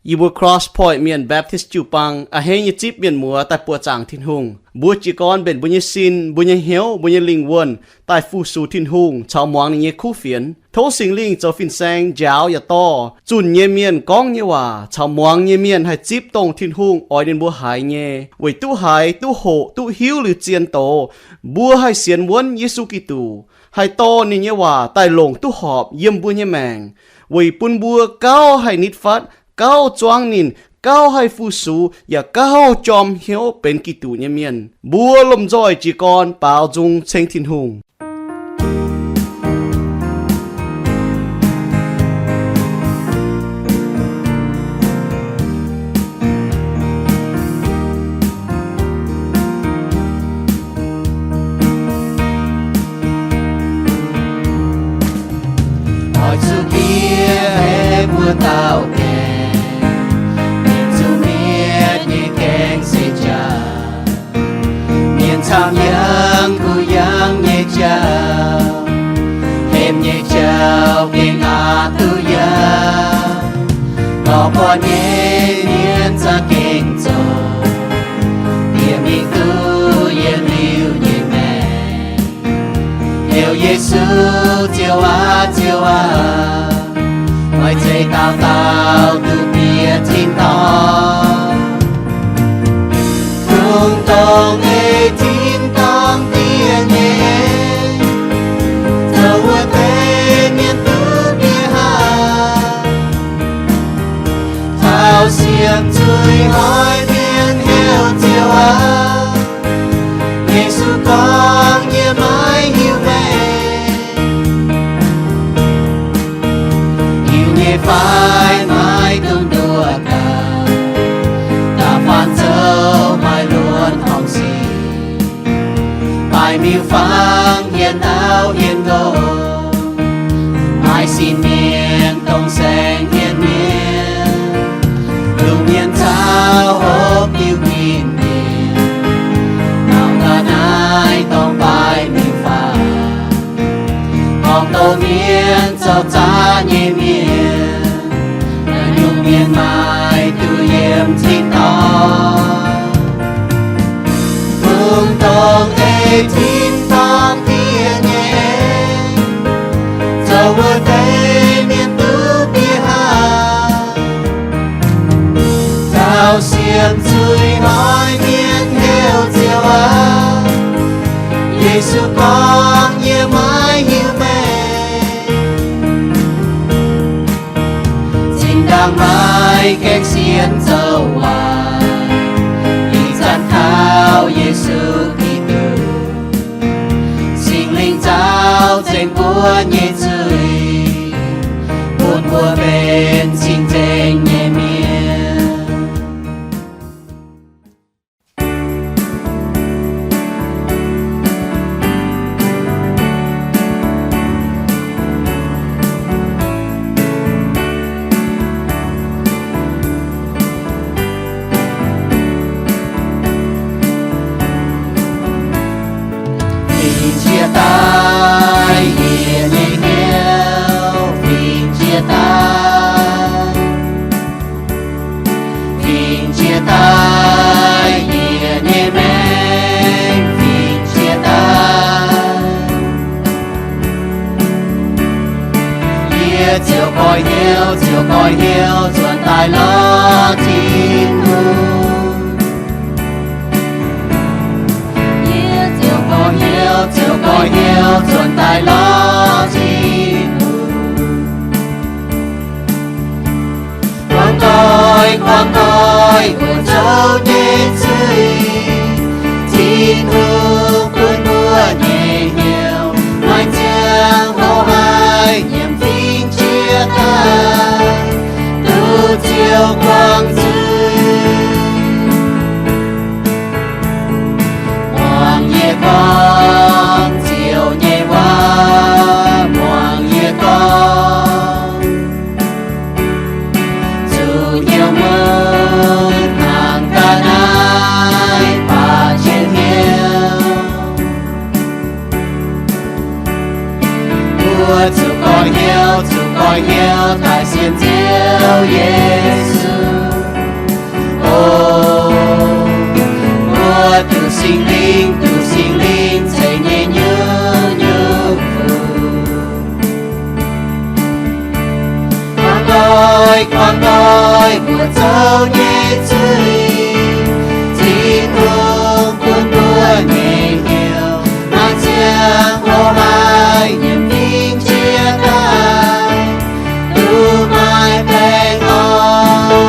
Yie mbuo Cross Point Mienh Baptist jiu-baang a'hneiv nyei zipv mienh muoz daaih buoqc zaangc Tin-Hungh. Mbuo jiez gorn mbenc mbuo nyei sin, mbuo nyei hnyouv, mbuo nyei lingh wuonh daaih fu-sux Tin-Hungh caux muangx ninh nyei kuv fienx. Tov Singx Lingh zoux fin-saeng njaaux yaac dorh zunh nyei mienh gorngv nyei waac caux muangx nyei mienh haih zipv dongh Tin-Hungh oix ninh mbuo haiz nyei. Weic duqv haiz, duqv hoqc, duqv hiuv liuz zien doz, mbuo haih sienx wuonv Yesu Giduc, haih dorh ninh nyei waac daaih longc duqv horpc yiem mbuo nyei maengc, weic bun mbuo gauh haih nitv fatv, gauh zuangv ninh, gauh haih fu-sux, yaac gauh jorm hnyouv benx Giduc nyei mienh. Mbuo lomh nzoih jiez gorn baaux nzung ceng Tin-Hungh. Oix zuqc bieqc haiv mbuo dauh gaengh, mienh zuqc mietc nyei gaengh se jaax. Mienh camv yangh kuh yangh nyei jauv, hemx nyei jauv gengh aqc duqv yaac, lorz buatc nyei mienh za'gengh zoqc, yie mingh duqv yie liuz nyei maengc. Heuc Yesu, Ziouv aac, Ziouv aac, meih zeiz dauh dauh duqv bieqc tin-dorngh. Dongh dongh ei tin-dorngh diev nyei, zoux wuov deix mienh duqv bieqc haic. Taux siemv zuiz hnoi mienh heuc Ziouv aac, Yesu gorngv, yie maiv hiuv meih. Hiuv nyei fai maiv dungx nduov gaax, da'faanh zoux maaih luonx horngh sic, baaix miuc-fangx hienx auv hienx nqox, maaih sin mienh dongh saeng hienx mienh, lungh mienh caux hopv diuh mienh, mangc gaax naaiv dorngx baaix miuc-fangx, gorngv doz mienh zoux zaqc nyei mienh, naaiv nyungc mienh maaih duqv yiem tin-dorngh. Dongh dongh ei tin-dorngh diev nyei, zoux wuov deix mienh duqv bieqc haic. Taux siemv zuiz hnoi mienh heuc Ziouv aac, Yesu gorngv, yie maiv hiuv meih. Zinh ndaangc maaih gaengh sienx zoux waaic, ih zanc kaux Yesu Giduc. Singx Lingh zaux zengx mbuo nyei zuiz, bun mbuo benx cing-nzengc nyei mienh. Fingx jiex daaih yietc nyei hnyouv, fingx jiex daaih, fingx jiex daaih yietc nyei maengc, fingx jiex daaih. Yie ziouc goiv hnyouv, ziouc goiv hnyouv nzuonx daaih lorz Tin-Hungh. Yie ziouc goiv hnyouv, ziouc goiv hnyouv nzuonx daaih lorz Tin-Hungh. Buangh nqoi, buangh nqoi, mbuo zoux nyei zuiz, Tin-Hungh bun mbuo nyei hnyouv maiv ziangh hoc haih nyiemc fingx jiex daaih, duqv Ziouv guangc nzuih. Muangx yie gorngv Ziouv nyei waac, muangx yie gorngv, zuqc hnyouv mun hnangv ga'naaiv baac jienv hnyouv. Mbuo zuqc goiv hnyouv, zuqc goiv hnyouv daaih sienx Ziouv Yesu. mbuo zoux nyei zuiz. Tin-Hungh bun mbuo nyei hnyouv maaih ziangh hoc haih nyiemc fingx jiex daaih, duqv maiv baengh orn.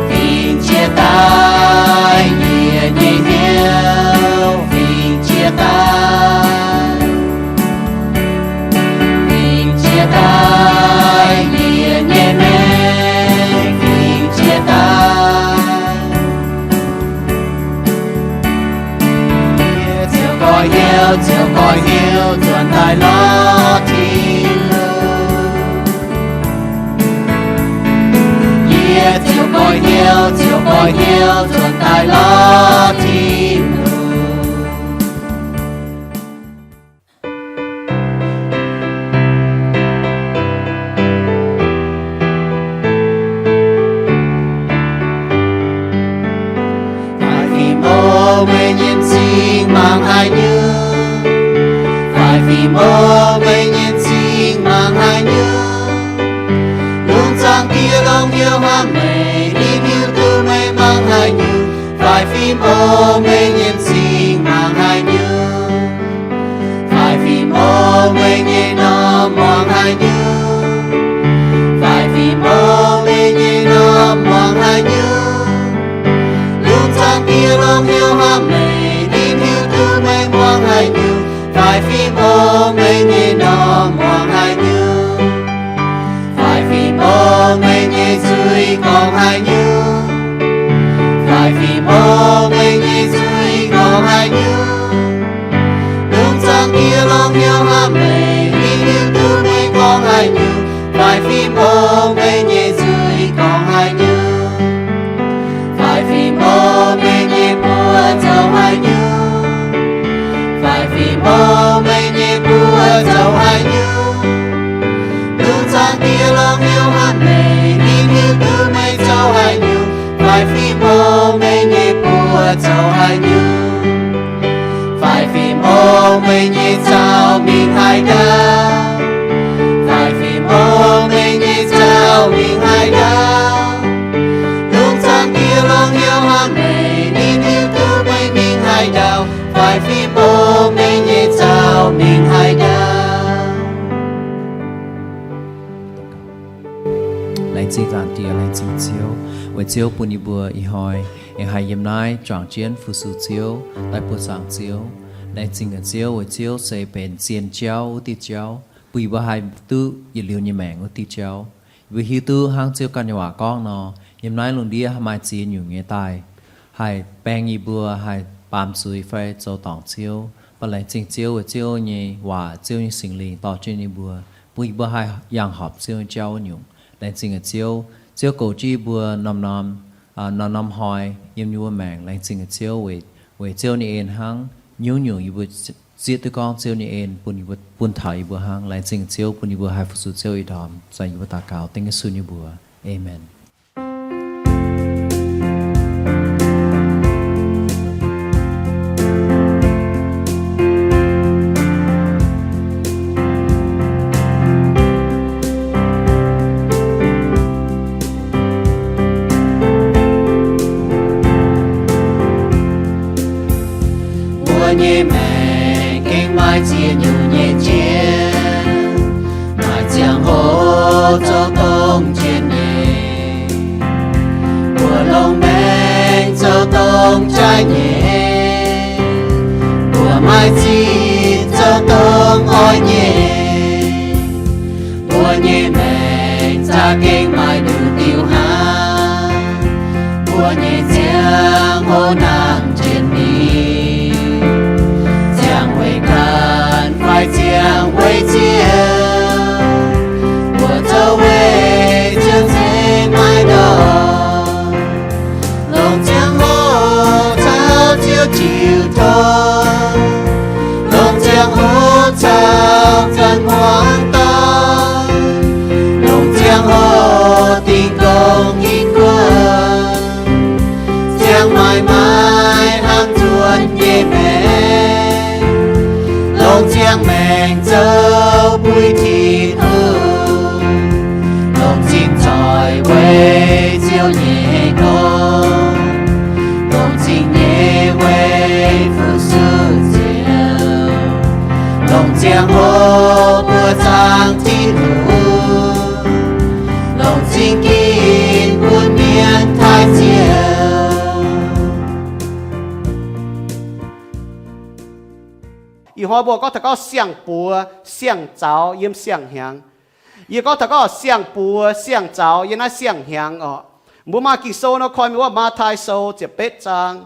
Fingx jiex daaih, yie nyei hnyouv fingx jiex daaih. Fingx jiex daaih, yie nyei maengc fingx jiex daaih. Yie ziouc goiv hnyouv, ziouc goiv hnyouv nzuonx daaih lorz Tin-Hungh. Yie ziouc goiv hnyouv, ziouc goiv hnyouv nzuonx daaih lorz Tin-Hungh. Faix fim ong, meih nyei m'zing mangc haaix nyungc? Faix fim ong, meih nyei m'zing mangc haaix nyungc? Lungh zaangc Diex longc hnyouv hnamv meih, ninh hiuv duqv meih mangc haaix nyungc. Faix fim ong, meih nyei m'zing mangc haaix nyungc? Faix fim ong, meih nyei m'normh muangx haaix nyungc? Faix fim ong, meih nyei m'normh muangx haaix nyungc? Lungh zaangc Diex longc hnyouv hnamv meih, ninh hiuv duqv meih muangx haaix nyungc. Faix fim ong, meih nyei m'normh muangx haaix nyungc? Faix fim ong, meih nyei zuiz gorngv haaix nyungc? Faix fim ong, meih nyei zuiz gorngv haaix nyungc? Lungh zaangc Diex longc hnyouv hnamv meih, ninh hiuv duqv meih gorngv haaix nyungc. Faix fim ong, meih nyei zuiz gorngv haaix nyungc? Faix fim ong, meih nyei buoz zoux haaix nyungc? Faix fim ong, meih nyei buoz zoux haaix nyungc? Lungh zaangc Diex longc hnyouv hnamv meih, ninh hiuv duqv meih zoux haaix nyungc. Faix fim ong, meih nyei buoz zoux haaix nyungc? Faix fim ong, meih nyei zaux mingh haaix ndau? Faix fim ong, meih nyei zaux mingh haaix ndau? Lungh zaangc Diex longc hnyouv hnamv meih, ninh hiuv duqv meih mingh haaix ndau. Faix fim ong, meih nyei zaux mingh haaix ndau? Laengz zingh Zaangc Diex, laengz zingh Ziouv, weic Ziouv bun yie mbuo ih hnoi aengx haih yiem naaiv juangc jienv fu-sux Ziouv, daaih buoqc zaangc Ziouv. Laengz zingh Ziouv, weic Ziouv se benx zien jauv wuov diuh jauv, bun yie mbuo haih duqv yietc liuz nyei maengc wuov diuh jauv. Yie mbuo hiuv duqv hnangv Ziouv ganh nyei waac gorngv nor, yiem naaiv lungh ndiev haih maaih ziex nyungc nyei daaih haih baeng yie mbuo haih baamz zuiz fai zoux dorngc Ziouv. Mv baac laengz zingh Ziouv weic Ziouv nyei waac, Ziouv nyei Singx Lingh dorh jienv yie mbuo, bun yie mbuo haih yangh horpc Ziouv nyei jauv wuov nyungc. Laengz zingh Ziouv, Ziouv goux jienv yie mbuo norm-norm, norm-norm hnoi yiem yie mbuo maengc. Laengz zingh Ziouv weic, weic Ziouv nyei en hnangv, nyungc-nyungc yie mbuo zieqv duqv gorngv Ziouv nyei en bun yie mbuo, bun taux yie mbuo hnangv. Laengz zingh Ziouv bun yie mbuo haih fu-sux Ziouv ih ndorm. Zanc yie mbuo daux gaux dengv Yesu nyei mbuox. Aamen. Mbuo nyei maengc gengh maaih ziex nyungc nyei jien, maaih ziangh hoc zoux dongh jien nyei. Mbuo longc maengc zoux dongh jaaix nyei, mbuo maaih zinh zoux dongh oix nyei. Mbuo nyei maengc za'gengh maaih nduqc diuh hnangv, mbuo nyei ziangh hoc nangc jiex mingh, ziangh weic ganh fai ziangh weic Ziouv, mbuo zoux weic Ziouv cingx maiv ndortv. Longc ziangh hoc caux Ziouv jiu tong, longc ziangh hoc caux ganh hmuangx doic, longc ziangh hoc dingh gong hingh guoqv, ziangh maaiz maaiz hnangv nzuonx nyei maengc, longc ziangh maengc zoux buix Tin-Hungh, Laangz Tin-Hungh, longc zingh ginv bun mienh taaih Ziouv. Ih hnoi mbuo gorngv taux gorngv siang-buoz siang-zaux yiem siang-hnyangx. Yie gorngv taux gorngv siang-buoz siang-zaux yiem naaiv siang-hnyangx orqc. Mbuo maaih Ging-Sou nor koi mingh wuov Matv^taai Sou ziepc betv zaang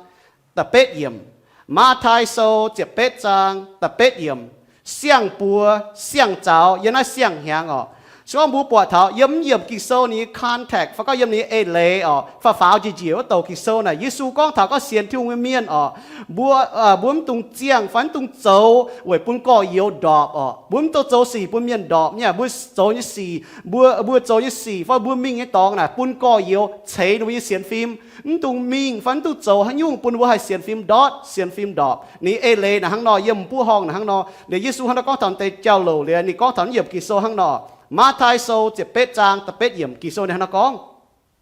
da'betv yiemc. Matv^taai Sou ziepc betv zaang da'betv yiemc. Siang-buoz siang-zaux yiem naaiv siang-hnyangx orqc. Se gorngv mbuo buatc taux yiem mv yiemc Ging-Sou ninh nyei context fai gorngv yiem ninh nyei eix leiz orqc, faaux faaux njiec njiec wuov douc Ging-Sou naaic, Yesu gorngv taux gorngv sienx Tin-Hungh nyei mienh orqc, mbuo, mbuo mv dungx ziangh fai mv dungx zoux weic bun gorx-youz ndorpc orqc. Mbuo mv dungx zoux sic bun mienh ndorpc nyei. Mbuo zoux nyei sic, mbuo, mbuo zoux nyei sic fai mbuo mingh nyei dorngx naaic bun gorx-youz ceix ninh mbuo nyei sienx fim. Mv dungx mingh fai mv dungx zoux haaix nyungc bun mbuo haih sienx fim ndortv, sienx fim ndorpc. Ninh eix leiz naaic hnangv nor, yiem mbuov horngh naaic hnangv nor. Liuz Yesu hnangv nor gorngv taux deix jauv-louc liuz, ninh gorngv taux yiemc Ging-Sou hnangv nor. Matv^taai Sou ziepc betv zaang da'betv yiemc Ging-Sou ninh hnangv nor gorngv,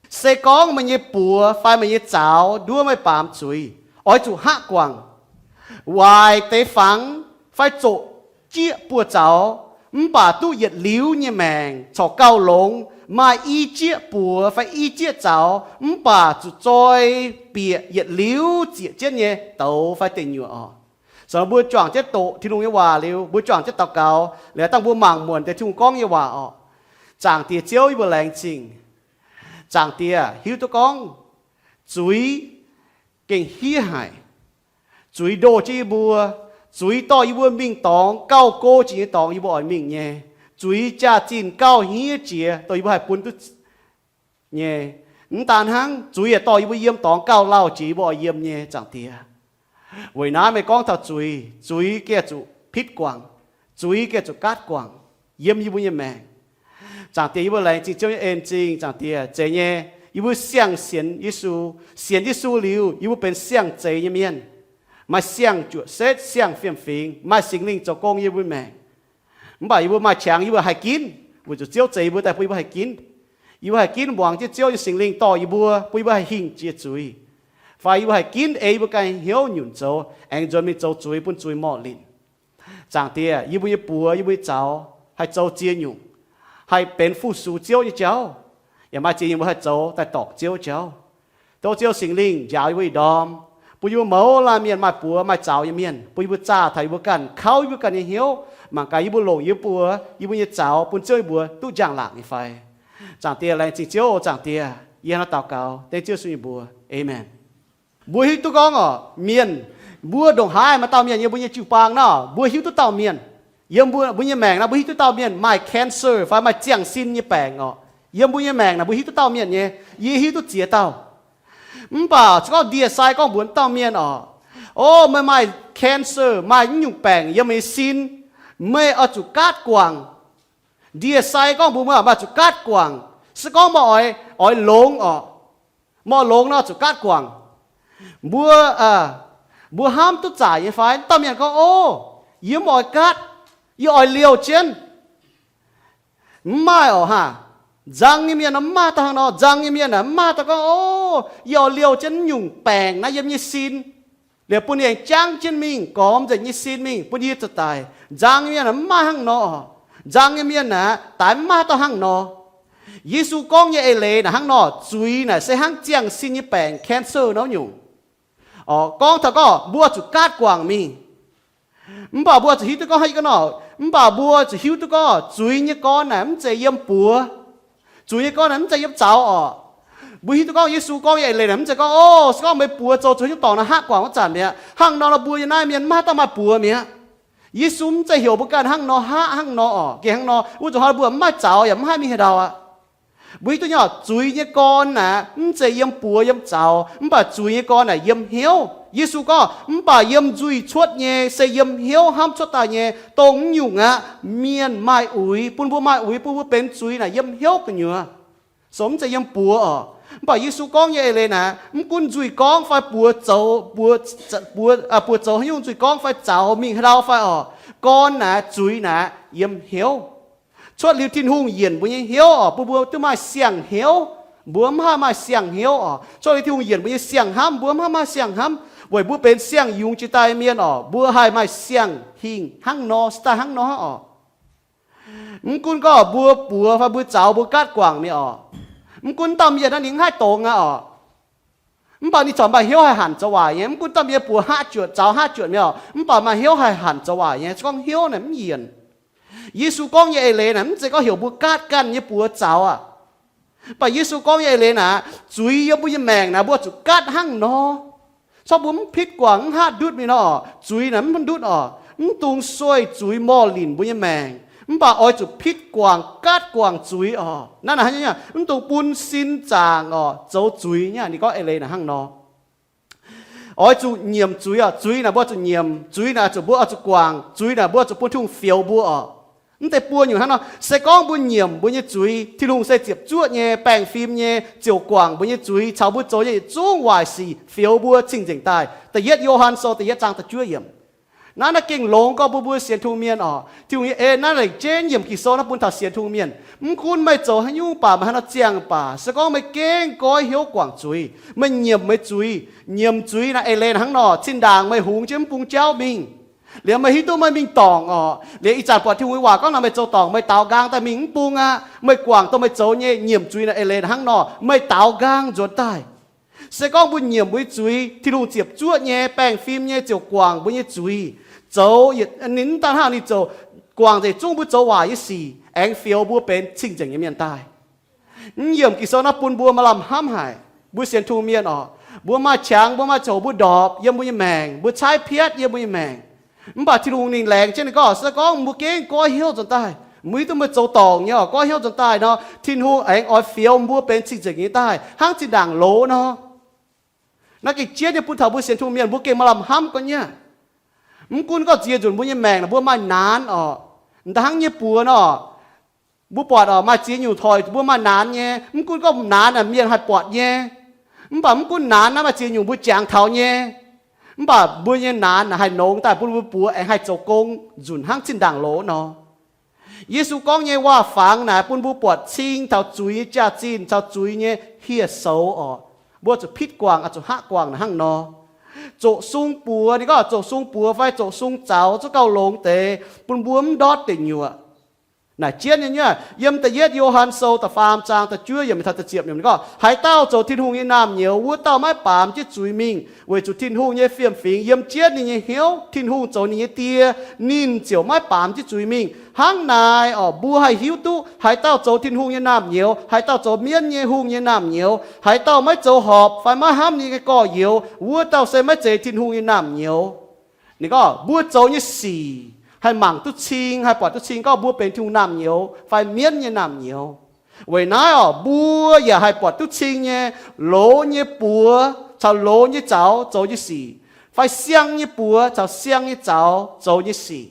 Se gorngv meih nyei buoz fai meih nyei zaux nduov meih baamz zuiz, oix zuqc haav guangc, waaic deix fangx fai zoqc jieqv buoz-zaux, mv baac duqv yietc liuz nyei maengc corc gauh longx. Maaih i jieqv buoz fai i jieqv zaux, mv baac zuqc zoi bieqc yietc liuz zieqc jienv nyei douz fai deic nyuoqc orqc. Sou mbuo juangc jienv doqc Tin-Hungh nyei waac liuz, mbuo juangc jienv daux gaux liuz, dangh mbuo mangc muonc deix Tin-Hungh gorngv nyei waac orqc. Zaangc Diex Ziouv, yie mbuo laengz zingh. Zaangc Diex, hiuv duqv gorngv zuiz gengh hiev haic. Zuiz ndoh jienv yie mbuo. Zuiz dorh yie mbuo mingh dorngx gauh go jiex nyei dorngx yie mbuo oix mingh nyei. Zuiz jaax-zinh gauh hniev jiex dongh yie mbuo haih bun duqv nyei. Mv daan hnangv, zuiz yaac dorh yie mbuo yiem dorngx gauh lauh jiex yie mbuo oix yiem nyei, Zaangc Diex. Weic naaiv meih gorngv taux zuiz, zuiz gengh zuqc pitv guangc, zuiz gengh zuqc gaatv guangc yiem yie mbuo nyei maengc. Zaangc Diex, yie mbuo laengz zingh Ziouv nyei en-zingh, Zaangc Diex. Zeiz nyei, yie mbuo siang-sienx Yesu. Sienx Yesu liuz, yie mbuo benx siang-zeix nyei mienh, maaih siang-juoqc setv, siang-fiem-fingx, maaih Singx Lingh zoux gong yiem yie mbuo maengc. Mv baac yie mbuo maaih qangx yie mbuo haih ginv, weic zuqc Ziouv zeix yie mbuo daaih bun yie mbuo haih ginv. Yie mbuo haih ginv muangx jienv Ziouv nyei Singx Lingh dorh yie mbuo, bun yie mbuo haih hingh jiex zuiz. Fai yie mbuo haih ginv ei yie mbuo ganh hnyouv nyunc zoux, aengx nzuonx mingh zoux zuiz bun zuiz morh linc. Zaangc Diex, yie mbuo nyei buoz, yie mbuo nyei zaux haih zoux ziex nyungc, haih benx fu-sux Ziouv nyei jauv, yaac maaih ziex nyungc mbuo haih zoux daaih dorngc Ziouv jauv. Tov Ziouv Singx Lingh njaaux yie mbuo ih ndorm, bun yie mbuo mouz laanh mienh maaih buoz maaih zaux nyei mienh, bun yie mbuo zaah taux yie mbuo ganh, kauv yie mbuo ganh nyei hnyouv, mangc gaax yie mbuo longc yie mbuo, yie mbuo nyei zaux bun Ziouv nyei buoz duqv njang-laangc nyei fai. Zaangc Diex, laengz zingh Ziouv, Zaangc Diex, yie hnangv naaiv daux gaux dengv Ziouv Yesu nyei mbuox, aamen. Mbuo hiuv duqv gorngv orqc, mienh, mbuo ndongc haaix maaih dauh mienh yiem mbuo nyei jiu-baang nor, mbuo hiuv duqv dauh mienh. Yiem mbuo, mbuo nyei maengc nor, mbuo hiuv duqv dauh mienh maaih cancer fai maaih ziangh sin nyei baengc orqc. Yiem mbuo nyei maengc naaic mbuo hiuv duqv dauh mienh nyei. Yie hiuv duqv ziex dauh. Mv baac se gorngv ndie-sai gorngv mbuox dauh mienh orqc, O, meih maaih cancer, maaih naaiv nyungc baengc yiem meih nyei sin, meih oix zuqc gaatv guangc. Ndie-sai gorngv mbuox meih maaih zuqc gaatv guangc. Se gorngv meih oix, oix longx orqc, meih oix longx nor zuqc gaatv guangc. Mbuo, mbuo hnamv duqv zaic nyei fai? Dauh mienh gorngv, O, yie mv oix gaatv, yie oix liouh jienv. Mv maaih orqc haah. Nzang nyei mienh nor mv maaih dauh hnangv nor. Nzang nyei mienh aeqv, mv maaih dauh gorngv, O, yie oix liouh jienv naaiv nyungc baengc naaiv yiem nyei sin, liuz bun yie jangv jienv mingh, gormx nzengc nyei sin mingh, bun yie zuqc daic. Nzang nyei mienh aeqv, mv maaih hnangv nor. Nzang nyei mienh aeqv, daaix mv maaih dauh hnangv nor. Yesu gorngv nyei eix leiz naaic hnangv nor, zuiz naaic se hnangv ziangh sin nyei baengc, cancer nor nyungc. Orqc, gorngv taux gorngv mbuo zuqc gaatv guangc mingh. Mv baac mbuo zuqc hiuv duqv gorngv, hnangv yie gorngv nor, mv baac mbuo zuqc hiuv duqv gorngv zuiz nyei gorn naaic mv zeiz yiem buoz. Zuiz nyei gorn naaic mv zeiz yiem zaux orqc. Mbuo hiuv duqv gorngv Yesu gorngv nyei eix leiz naaic mv zeiz gorngv, O, se gorngv meih buoz zoux zuiz nyei dorngc naaic haav guangc wuov zanc mi'aqv. Hnangv nor nor mbuo yiem naaiv mienh mv maaih dauh maaih buoz mi'aqv. Yesu mv zeiz heuc mbuo ganh hnangv nor haav hnangv nor orqc. Gengh hnangv nor wuov nzunc hnoi mbuo mv maaih zaux yaac mv haih mingh haaix ndau aqv. Mbuo hiuv duqv nyei orqc, zuiz nyei gorn naaic mv zeiz yiem buoz yiem zaux, mv baac zuiz nyei gorn naaic yiem hnyouv. Yesu gorngv, Mv baac yiem nzuih cuotv nyei se yiem hnyouv hnamv cuotv daaih nyei. Dongh mv nyungc aqv, mienh maaih uix, bun mbuo maaih uix, bun mbuo benx zuiz naaic yiem hnyouv gu'nyuoz. So mv zeiz yiem buoz orqc. Mv baac Yesu gorngv nyei eix leiz naaic, mv gunv nzuih gorngv fai buoz zoux, buoz, buoz, buoz zoux haaix nyungc nzuih gorngv fai zaux mingh haaix ndau fai orqc, gorn naaic, zuiz naaic yiem hnyouv. Cuotv liuz Tin-Hungh yienc mbuo nyei hnyouv orqc, bun mbuo duqv maaih siang-hnyouv. Mbuo mv haih maaih siang-hnyouv orqc. Cuotv liuz Tin-Hungh yienc mbuo nyei siang-hnamv, mbuo mv haih maaih siang-hnamv. Weic mbuo benx siang-yungz jiex daaih mienh orqc, mbuo haih maaih siang hingh hnangv nor, se daaih hnangv nor orqc. Mv gunv gorngv mbuo buoz fai mbuo zaux mbuo gaatv guangc mingh orqc, mv gunv dauh mienh naaiv ninh mv haih dongz aqv orqc, mv baac ninh corc maaih hnyouv haih hanc zoux waaic nyei. Mv gunv dauh mienh buoz haav juotc, zaux haav juotc mingh orqc, mv baac maaih hnyouv haih hanc zoux waaic nyei. Se gorngv hnyouv naaic mv yienc. Yesu gorngv nyei eix leiz naaic mv zeiz gorngv heuc mbuo gaatv ganh nyei buoz zaux aqv. Mv baac Yesu gorngv nyei eix leiz naaic, zuiz yiem mbuo nyei maengc naaic mbuo zuqc gaatv hnangv nor. Corc mbuo mv pitv guangc, mv haatv ndutv mingh nor, zuiz naaic mv ndutv orqc. Mv dungx sueih zuiz morh linc mbuo nyei maengc, mv baac oix zuqc pitv guangc, gaatv guangc zuiz orqc. Naaiv naaic, mv dungx bun sin zaangc orqc zoux zuiz nyei. Ninh gorngv eix leiz naaic hnangv nor. Oix zuqc nyiemc zuiz orqc. Zuiz naaic mbuo oix zuqc nyiemc, zuiz naaic zuqc mbuo oix zuqc guangc, zuiz naaic mbuo oix zuqc bun Tin-Hungh fioux mbuo orqc. Mv deix buo nyungc hnangv nor, se gorngv mbuo nyiemc mbuo nyei zuiz, Tin-Hungh se ziepc zuoqv nyei, baengh fim nyei, ziouc guangc mbuo nyei zuiz caux mbuo zoux nyei yietc zungv waaic sic, fioux mbuo cing-nzengc daaih. Da'yietv Yo^han Sou da'yietv zaang da'juov yiemc. Naaiv naaiv gengh longx gorngv mbuo, mbuo sienx Tin-Hungh mienh orqc, Tin-Hungh nyei en naaiv lengc jienv nyiemc Ging-Sou naaiv bun taux sienx Tin-Hungh mienh. Mv gunv meih zoux haaix nyungc baac, meih haaix nor ziangh baac, se gorngv meih gengh goiv hnyouv guangc zuiz, meih nyiemc meih zuiz. Nyiemc zuiz naaic eix leiz hnangv nor, zinh ndaangc meih hungx jienv mv bung jauv mingh, liemh meih hiuv duqv meih mingh dorngc orqc, liemh ih zanc buatc Tin-Hungh nyei waac gorngv naaic meih zoux dorngc, meih daaux nqaang daaih mingh mv bung aqv, meih guangc dongh meih zoux nyei. Nyiemc zuiz naaic eix leiz hnangv nor, meih daaux nqaang nzuonx daaih. Se gorngv mbuo nyiemc mbuo nyei zuiz, Tin-Hungh ziepc zuoqv nyei, baengh fim nyei, ziouc guangc mbuo nyei zuiz. Zoux, ninh mv daan hnangv, ninh ziouc guangc nzengc zungv mbuo zoux waaic nyei sic, aengx fioux mbuo benx cing-nzengc nyei mienh daaih. Mv yiemc Ging-Sou naaiv bun mbuo maaih lamh hnamv haic. Mbuo sienx Tin-Hungh mienh orqc, mbuo maaih qangx, mbuo maaih coux, mbuo ndorpc yiem mbuo nyei maengc, mbuo caaiv piatv yiem mbuo nyei maengc. Mv baac Tin-Hungh ninh laengz jienv ninh gorngv, se gorngv mbuo gengh goiv hnyouv nzuonx daaih, mbuo hiuv duqv meih zoux dorngc nyei orqc, goiv hnyouv nzuonx daaih nor, Tin-Hungh aengx oix fioux mbuo benx cing-nzengc nyei daaih, hnangv zinh ndaangc loz nor. Naaiv gengh jienv nyei bun taux mbuo sienx Tin-Hungh mienh, mbuo gengh maaih lamh hnamv gorngv nyei. Mv gunv gorngv ziex nzunc mbuo nyei maengc naaic mbuo maaih naanx orqc, da'hnangv nyei buoz nor, mbuo buatc orqc, maaih ziex nyungc hoic mbuo maaih naanx nyei. Mv gunv gorngv naanx naaic mienh haih buatc nyei, mv baac mv gunv naanx naaiv maaih ziex nyungc mbuo jangx taux nyei, mv baac mbuo nyei naanx naaic haih nongx daaih bun mbuo buoz aengx haih zoux gong nzunc hnangv zinh ndaangc loz nor. Yesu gorngv nyei waac-fangx naaic bun mbuo buatc cing taux zuiz nyei jaax-zinh, taux zuiz nyei hieh soux orqc. Mbuo zuqc pitv guangc, oix zuqc hngaqv guangc naaic hnangv nor. Zoqc sung buoz, ninh gorngv zoqc sung buoz fai zoqc sung zaux zungv gauh longx deix, bun mbuo mv ndortv deic nyuoqc. Naaic jienv nyei, yiem da'yietv Yo^han Sou da'faam zaang da'juov yiemc taux da'ziepc yiemc ninh gorngv, haaix dauh zoux Tin-Hungh nyei naamh nyouz, wuov dauh maiv baamz jienv zuiz mingh, weic zuqc Tin-Hungh nyei fiem-fingx yiem jienv ninh nyei hnyouv. Tin-Hungh zoux ninh nyei Die, ninh ziouc maiv baamz jienv zuiz mingh. Hnangv naaic orqc, mbuo haih hiuv duqv haaix dauh zoux Tin-Hungh nyei naamh nyouz, haaix dauh zoux mienv nyei hungh nyei naamh nyouz, haaix dauh maiv zoux horpc fai maiv hnamv ninh nyei gorx-youz, wuov dauh se maiv zeiz Tin-Hungh nyei naamh nyouz. Ninh gorngv mbuo zoux nyei sic haih mangc duqv cing, haih buatc duqv cing gorngv mbuo benx Tin-Hungh naamh nyouz fai mienv nyei naamh nyouz. Weic naaiv orqc, mbuo yaac haih buatc duqv cing nyei, loz nyei buoz caux loz nyei zaux zoux nyei sic, fai siang nyei buoz caux siang nyei zaux zoux nyei sic.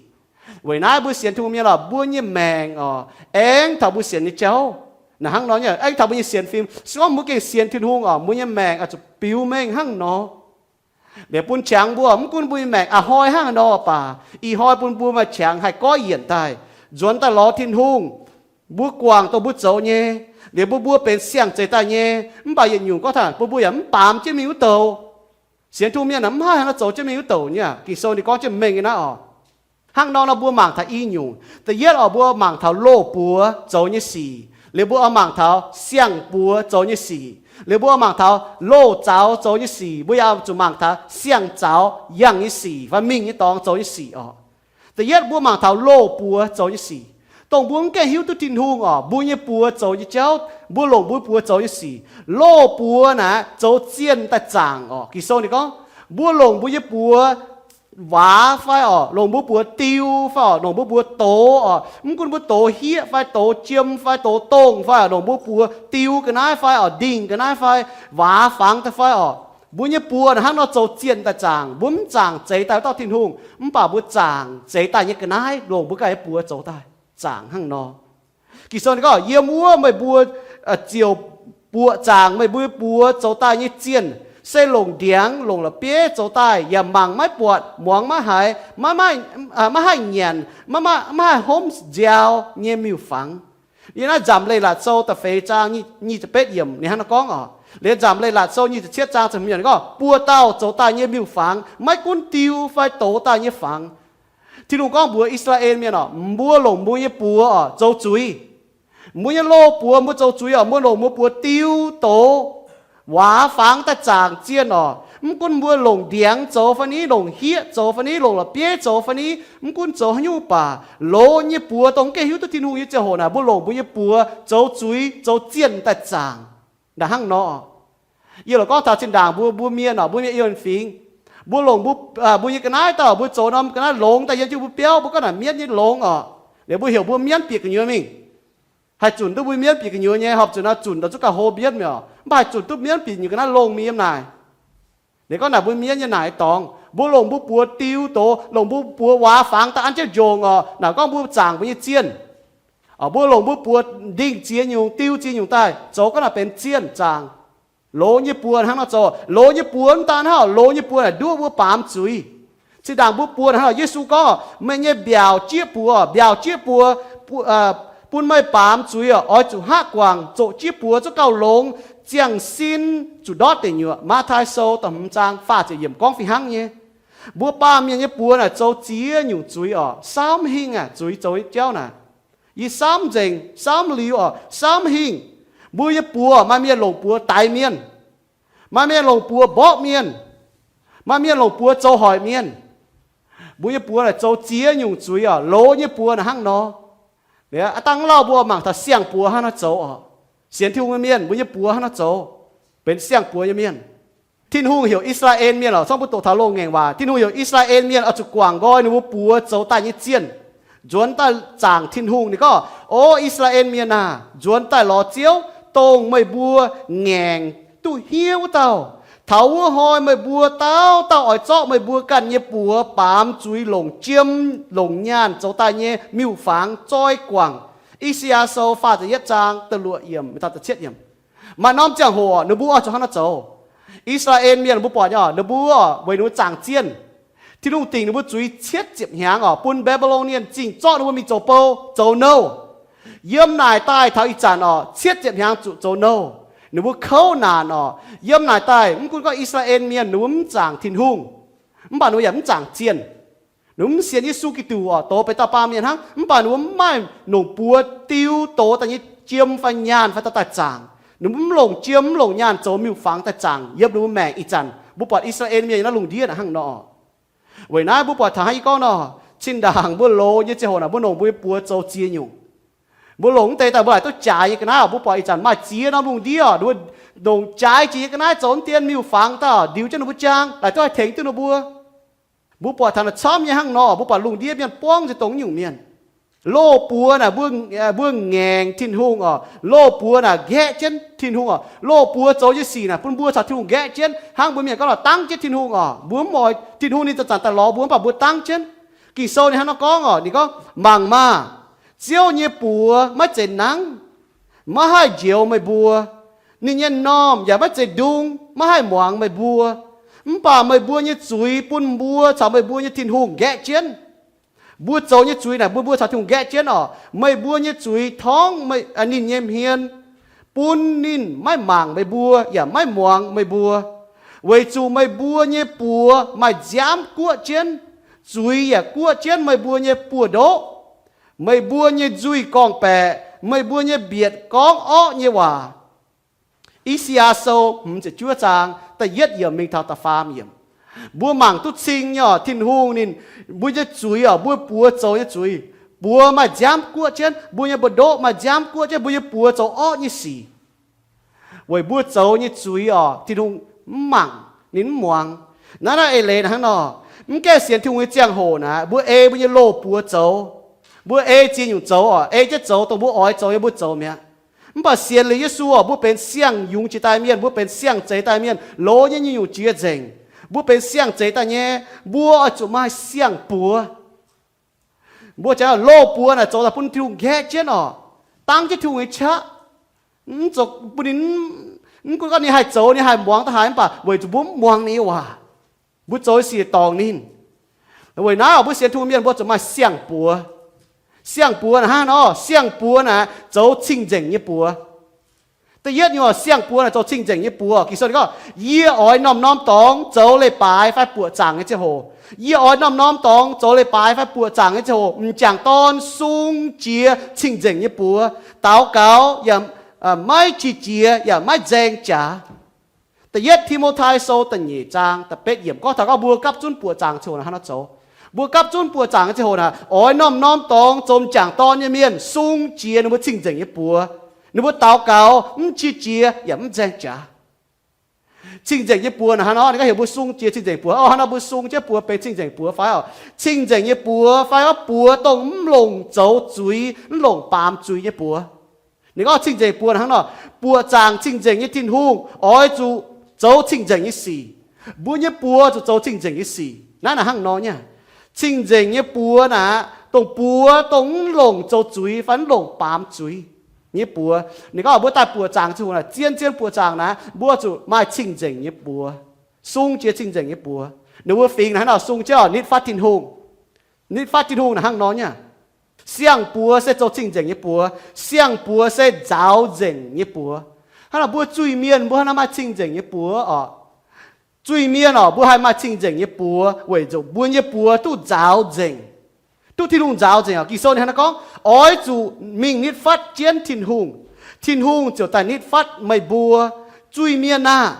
Weic naaiv mbuo sienx Tin-Hungh mienh lorqc, mbuo nyei maengc orqc, aengx taux mbuo sienx nyei jauv. Naaic hnangv nor nyei, aengx taux mbuo nyei sienx fim. Se gorngv mbuo gengh sienx Tin-Hungh orqc, mbuo nyei maengc oix zuqc biux mengh hnangv nor. Liuz bun qangx mbuo, mv gunv mbuo nyei maengc a'hnoi hnangv haaix nor baac, ih hnoi bun mbuo maaih qangx haih goiv yienc daaih, nzuonx daaih lorz Tin-Hungh. Mbuo guangc dongh mbuo zoux nyei, liuz mbuo, mbuo benx siang-zeix daaih nyei. Mv baac yietc nyungc gorngv taux bun mbuo yaac mv baamz jienv mingh wuov douc. Sienx Tin-Hungh mienh mv haih haaix nor zoux jienv mingh wuov douc nyei. Ging-Sou ninh gorngv jienv mengh nyei naaiv orqc. Hnangv nor nor mbuo mangc taux i nyungc. Da'yietv orqc, mbuo mangc taux loz buoz zoux nyei sic. Liuz mbuo oix mangc taux siang buoz zoux nyei sic. Liuz mbuo oix mangc taux loz zaux zoux nyei sic. Mbuo yaac zuqc mangc taux siang zaux yangh nyei sic fai mingh nyei dorngx zoux nyei sic orqc. Da'yietv mbuo mangc taux loz buoz zoux nyei sic. Dongh mbuo mv gaengh hiuv duqv Tin-Hungh orqc, mbuo nyei buoz zoux nyei jauv, mbuo longc mbuo buoz zoux nyei sic. Loz buoz naaic zoux zienh daaih zaangc orqc. Ging-Sou ninh gorngv, mbuo longc mbuo nyei buoz waax fai orqc, longc mbuo buoz diu fai orqc, longc mbuo buoz dox orqc, mv gunv mbuo dox hieqv fai dox jiem fai dox dongh fai orqc, longc mbuo buoz diu ga'naaiv fai orqc, ndingh ga'naaiv fai waax fangx daaih fai orqc, mbuo nyei buoz naaic hnangv nor zoux zienh daaih zaangc. Mbuo mv zaangc zeix daaih wuov dauh Tin-Hungh, mv baac mbuo zaangc zeix daaih nyei ga'naaiv longc mbuo ganh nyei buoz zoux daaih zaangc hnangv nor. Ging-Sou ninh gorngv, yiem wuov meih mbuo ziouc buoqc zaangc meih mbuo buoz zoux daaih nyei zienh, se longc ndiangx longc la'bieiv zoux daaih, yaac mangc maiv buatc, muangx maiv haiz, maiv haih nyanc, maiv haih hopv nziaaux nyei miuc-fangx. Yiem naaiv Nzamc Leiz-Latc Sou da'feix zaang nyic ziepc betv yiemc ninh hnangv naaiv gorngv orqc. Liuz Nzamc Leiz-Latc Sou nyic ziepc cietv zaang ziepc hmz yiemc gorngv, buoz-dauh zoux daaih nyei miuc-fangx, maiv gunv diu fai dox daaih nyei fangx, Tin-Hungh gorngv mbuox I^saa^laa^en Mienh oc, mbuo longc mbuo nyei buoz oc zoux zuiz. Mbuo nyei loz buoz mbuo zoux zuiz oc, mbuo longc mbuo buoz diu doz, waac fangx daaih zaangc zienh oc. Mv gunv mbuo longc ndiangx zoux fai ni, longc hieqv zoux fai ni, longc la'bieiv zoux fai ni, mv gunv zoux haaix nyungc baac, loz nyei buoz dongh mv gaengh hiuv duqv Tin-Hungh nyei ziangh hoc naaic, mbuo longc mbuo nyei buoz zoux zuiz, zoux zienh daaih zaangc. Naaic hnangv nor, yie lorqc gorngv taux zinh ndaangc mbuo, mbuo mienh oc, mbuo mienh yiem fingx, mbuo longc mbuo, mbuo nyei ga'naaiv daaih, mbuo zoux norm ga'naaiv longx daaih yiem jienv mbuo biauv, mbuo gorngv naaic mienv nyei longx oc. Liuz mbuo heuc mbuo mienv bieqc gu'nyuoz mingh. Haih zunc duqv mbuo mienv bieqc gu'nyuoz nyei, horpc zuqc naaiv zunc daaih zuqc gauh hlo mienv mi'aqv. Mv baac haih zunc duqv mienv bieqc gu'nyuoz ga'naaiv longx mingh yiem naaic. Liuz gorngv naaic mbuo mienv nyei naaic dorngx, mbuo longc mbuo buoz diu doz, longc mbuo buoz waac fangx daaih an jienv njongc oc. Naaic gorngv mbuo zaangc mbuo nyei zienh. Mbuo longc mbuo buoz ndingh ziex nyungc, diu ziex nyungc daaih zoux gorngv naaic benx zienh zaangc. Loz nyei buoz hnangv nor zoux. Loz nyei buoz mv daan hnangv, loz nyei buoz naaic nduov mbuo baamz zuiz. Zinh ndaangc mbuo buoz hnangv, Yesu gorngv, meih nyei mbiaauc jieqv buoz, mbiaauc jieqv buoz bun meih baamz zuiz oc, oix zuqc hngaqv guangc, zoqc jieqv buoz zuqc gauh longx, ziangh sin zuqc ndortv deic nyuoqc. Matv^tai Sou da'hmz zaang faah ziepc yiemc gorngv fih hnangv nyei. Mbuo baamh mienh nyei buoz naaic zoux ziex nyungc zuiz oc, samv hingh aqv. Zuiz zoux nyei jauv naaic, yie samv nzengc, samv liuz oc, samv hingh. Mbuo nyei buoz, maaih mienh longc buoz daix mienh, maaih mienh longc buoz mborqv mienh, maaih mienh longc buoz zoux hoic mienh. Mbuo nyei buoz naaic zoux ziex nyungc zuiz oc. Loz nyei buoz naaic hnangv nor. Aa dangh lauh mbuo mangc taux siang-buoz hnangv nor zoux oc. Sienx Tin-Hungh nyei mienh, mbuo nyei buoz hnangv nor zoux, benx siang-buoz nyei mienh. Tin-Hungh heuc I^saa^laa^en Mienh oc, gorngv mbuo doqc taux loz-ngaengc waac, Tin-Hungh heuc I^saa^laa^en Mienh oix zuqc guangc nqoi ninh mbuo buoz zoux daaih nyei zienh, nzuonx daaih zaangc Tin-Hungh. Ninh gorngv, O I^saa^laa^en Mienh aah! Nzuonx daaih lorz Ziouv, dongh meih mbuo ngaengc duqv hniev wuov dauh. Taux wuov hnoi meih mbuo dauh dauh oix zorqv meih mbuo ganh nyei buoz baamz zuiz longc jiem longc nyaanh zoux daaih nyei miuc-fangx zoi guangc. I^saa^yaa Sou faah ziepc yietv zaang da'luoqc yiemc, maaih norm ziangh hoc ninh mbuo oix zuqc hnangv nor zoux. I^saa^laa^en Mienh mbuo buatc nyei, ninh mbuo weic ninh mbuo zaangc zienh, Tin-Hungh dingc ninh mbuo zuiz cietv ziepc hnyangx oc, bun Mbe^mbe^lon^nie Zingh zorqv ninh mbuo mingh zoux bou, zoux nouh. Yiem naaic daaih taux ih zanc oc, cietv ziepc hnyangx zuqc zoux nouh. Ninh mbuo kouv naanc oc. Yiem naaic daaih mv gunv gorngv I^saa^laa^en Mienh ninh mbuo mv zaangc Tin-Hungh, mv baac ninh mbuo yaac mv zaangc zienh. Ninh mbuo mv sienx Yesu Giduc oc, doz benx dauh baamh mienh hnangv, mv baac ninh mbuo mv maaih longc buoz diu doz daaih nyei jiem fai nyaanh fai dauh daaih zaangc. Ninh mbuo mv longc jiem mv longc nyaanh zoux miuc-fangx daaih zaangc yiem ninh mbuo maengc ih zanc. Mbuo buatc I^saa^laa^en Mienh naaiv lungh ndiev naaic hnangv nor. Weic naaiv mbuo buatc taux hnangv yie gorngv nor, zinh ndaangc mbuo loz nyei ziangh hoc naaic mbuo longc mbuo nyei buoz zoux ziex nyungc. Mbuo longc mv deix daaih mbuo laaic duqv jaaix nyei ga'naaiv oc. Mbuo buatc ih zanc maaih ziex norm lungh ndiev oc, ninh mbuo longc jaaix jiex nyei ga'naaiv zoux mv dien miuc-fangx daaih ndiux jienv ninh mbuo jaang, laaic duqv haih tengx duqv ninh mbuo. Mbuo buatc taux naaic camv nyei hnangv nor, mbuo buatc lungh ndiev mienh buangv nzengc dongh nyungc mienh. Loz buoz naaic mbuo, mbuo ngaengc Tin-Hungh oc. Loz buoz naaic nqaeqv jienv Tin-Hungh oc. Loz buoz zoux nyei sic naaic bun mbuo caux Tin-Hungh nqaeqv jienv. Hnangv mbuo mienh gorngv lorqc, dangv jienv Tin-Hungh oc. Mbuo mv oix Tin-Hungh ninh zanc-zanc daaih lorz mbuo, mv baac mbuo dangv jienv. Ging-Sou ninh hnangv nor gorngv oc, ninh gorngv, mangc maah! Ziouv nyei buoz maiv zeiz nangv, maiv haih njoux meih mbuo. Ninh nyei normh yaac maiv zeiz ndung, maiv haih muangx meih mbuo. Mv baac meih mbuo nyei zuiz bun mbuo caux meih mbuo nyei Tin-Hungh nqaeqv jienv. Mbuo zoux nyei zuiz naaic bun mbuo caux Tin-Hungh nqaeqv jienv oc. Meih mbuo nyei zuiz torngv ninh nyei hmien, bun ninh maiv mangc meih mbuo yaac maiv muangx meih mbuo. Weic zuqc meih mbuo nyei buoz maaih nziaamv guoqv jienv, zuiz yaac guoqv jienv meih mbuo nyei buoz-ndoqv. Meih mbuo nyei nzuih gorngv-baeqc, meih mbuo nyei mbietc gorngv orqv nyei waac. I^saa^yaa Sou hmz ziepc juov zaang da'yietv yiemc mingh taux da'faam yiemc. Mbuo mangc duqv cing nyei oc, Tin-Hungh ninh, mbuo nyei zuiz oc, mbuo buoz zoux nyei zuiz, buoz maaih nziaamv guoqv jienv, mbuo nyei buoz-ndoqv maaih nziaamv guoqv jienv, mbuo nyei buoz zoux orqv nyei sic. Weic mbuo zoux nyei zuiz oc, Tin-Hungh mv mangc, ninh mv muangx. Naaiv naaiv eix leiz naaic hnangv nor, mv gaengh sienx Tin-Hungh nyei ziangh hoc naaic, mbuo ei mbuo nyei loz buoz zoux. Mbuo ei ziex nyungc zoux oc, ei jienv zoux dongh mbuo oix zoux nyei mbuo zoux mi'aqv. Mv baac sienx liuz Yesu oc, mbuo benx siang-yungz jiex daaih mienh, mbuo benx siang-zeix daaih mienh, loz nyei nyungc-nyungc jiex nzengc. Mbuo benx siang-zeix daaih nyei, mbuo oix zuqc maaih siang-buoz. Mbuo jangx loz buoz naaic zoux daaih bun Tin-Hungh nqaeqv jienv oc, dangv jienv Tin-Hungh nyei qaqv. Mv zoux bun ninh, mv gunv gorngv ninh haih zoux, ninh haih muangx daaih haaix, mv baac weic zuqc mbuo mv muangx ninh nyei waac, mbuo zoux sic dorngc ninh. Weic naaiv oc, mbuo sienx Tin-Hungh mienh mbuo zuqc maaih siang-buoz. Siang-buoz naaic hnangv nor, siang-buoz naaic zoux cing-nzengc nyei buoz. Da'yietv nyungc, siang-buoz naaic zoux cing-nzengc nyei buoz. Ging-Sou gorngv, yie oix norm-norm dorngx zoux leiz-baaix fai buoqc zaangc nyei ziangh hoc. Yie oix norm-norm dorngx zoux leiz-baaix fai buoqc zaangc nyei ziangh hoc, m'jangc dorn sung jiex cing-nzengc nyei buoz, daux gaux yaac maiv qiex jiez yaac maiv nzaeng jaax. Da'yietv Ti^mo^tai Sou da'nyeic zaang da'betv yiemc gorngv taux gorngv mbuo gapv zunv buoqc zaangc ziangh hoc naaic hnangv nor zoux. Mbuo gapv zunv buoqc zaangc nyei ziangh hoc naaic, oix norm-norm dorngx zoux m'jangc dorn nyei mienh sung jiex ninh mbuo cing-nzengc nyei buoz. Ninh mbuo daux gaux mv qiex jiez yaac mv nzaeng jaax. Cing-nzengc nyei buoz naaic hnangv nor, ninh gorngv heuc mbuo sung jiex cing-nzengc buoz. Ov, hnangv nor mbuo sung jienv buoz benx cing-nzengc buoz fai oc? Cing-nzengc nyei buoz fai oc, buoz dongh mv longc zoux zuiz, mv longc baamz zuiz nyei buoz. Ninh gorngv cing-nzengc buoz naaic hnangv nor, buoqc zaangc cing-nzengc nyei Tin-Hungh oix zuqc zoux cing-nzengc nyei sic. Mbuo nyei buoz zuqc zoux cing-nzengc nyei sic. Naaiv naaic hnangv nor nyei. Cing-nzengc nyei buoz naaic, dongh buoz dongh mv longc zoux zuiz fai mv longc baamz zuiz nyei buoz. Ninh gorngv mbuo daaih buoqc zaangc ziangh hoc naaic, zien-zien buoqc zaangc naaic, mbuo zuqc maaih cing-nzengc nyei buoz, sung jiex cing-nzengc nyei buoz. Ninh mbuo fingx naaic hnangv nor sung jienv nitv fatv Tin-Hungh. Nitv fatv Tin-Hungh naaic hnangv nor nyei. Siang-buoz se zoux cing-nzengc nyei buoz. Siang-buoz se nzaaux nzengc nyei buoz. Hnangv naaic mbuo zuiz-mienh mbuo hnangv naaiv maaih cing-nzengc nyei buoz oc. Zuiz-mienh oc, mbuo haih maaih cing-nzengc nyei buoz weic zuqc mbuo nyei buoz duqv nzaaux nzengc, duqv Tin-Hungh nzaaux nzengc oc. Ging-Sou ninh hnangv naaiv gorngv, oix zuqc mingh nitv fatv jienv Tin-Hungh, Tin-Hungh ziouc daaih nitv fatv meih mbuo. Zuiz-mienh aah!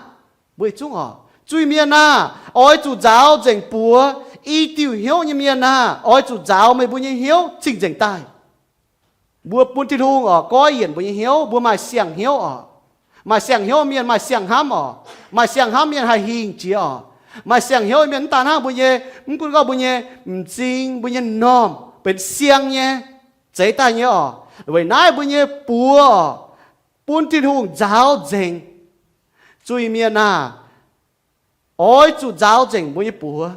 Mbuo zungv oc, zuiz-mienh aah! Oix zuqc nzaaux nzengc buoz. I diuh hnyouv nyei mienh aah! Oix zuqc nzaaux meih mbuo nyei hnyouv cing-nzengc daaih. Mbuo bun Tin-Hungh oc goiv yienc mbuo nyei hnyouv. Mbuo maaih siang-hnyouv oc. Maaih siang-hnyouv mienh maaih siang-hnamv oc. Maaih siang-hnamv mienh haih hingh jiex oc. Maaih siang-hnyouv mienh mv daan hnangv mbuo nyei, mv gunv gorngv mbuo nyei m'zing, mbuo nyei m'normh benx siang nyei, zeix daaih nyei oc. Weic naaiv mbuo nyei buoz oc, bun Tin-Hungh nzaaux nzengc. Zuiz-mienh aah! Oix zuqc nzaaux nzengc mbuo nyei buoz.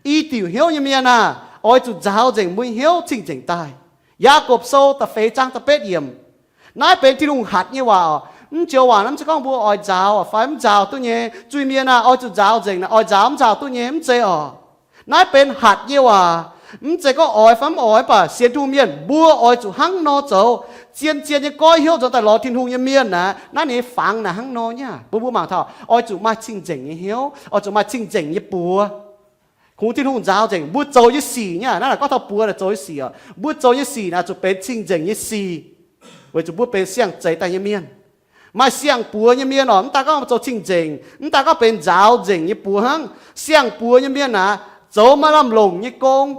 I diuc hnyouv nyei mienh aah! Oix zuqc nzaaux nzengc mbuo nyei hnyouv cing-nzengc daaih. Yaagorpc Sou da'feix zaang da'betv yiemc. Naaiv benx Tin-Hungh hatc nyei waac oc. Mv joux waac naaiv mv zeiz gorngv mbuo oix nzaaux fai mv nzaaux duqv nyei. Zuiz-mienh aah! Oix zuqc nzaaux nzengc naaic, oix nzaaux mv nzaaux duqv nyei, mv zeiz oc. Naaiv benx hatc nyei waac. Mv zeiz gorngv oix fai mv oix, mv baac sienx Tin-Hungh mienh mbuo oix zuqc hnangv nor zoux. Zien-zien nyei goiv hnyouv nzuonx daaih lorz Tin-Hungh nyei mienh naaic, naaiv ninh nyei fangx naaic hnangv nor nyei. Mbuo mbuo mangc taux oix zuqc maaih cing-nzengc nyei hnyouv, oix zuqc maaih cing-nzengc nyei buoz, kungx Tin-Hungh nzaaux nzengc mbuo zoux nyei sic nyei. Naaiv naaic gorngv taux buoz naaic zoux nyei sic oc. Mbuo zoux nyei sic naaic zuqc benx cing-nzengc nyei sic, weic zuqc mbuo benx siang-zeix daaih nyei mienh. Maaih siang-buoz nyei mienh oc, mv daan gorngv zoux cing-nzengc, mv daan gorngv benx nzaaux nzengc nyei buoz hnangv. Siang-buoz nyei mienh naaic zoux maaih lamh longc nyei gong.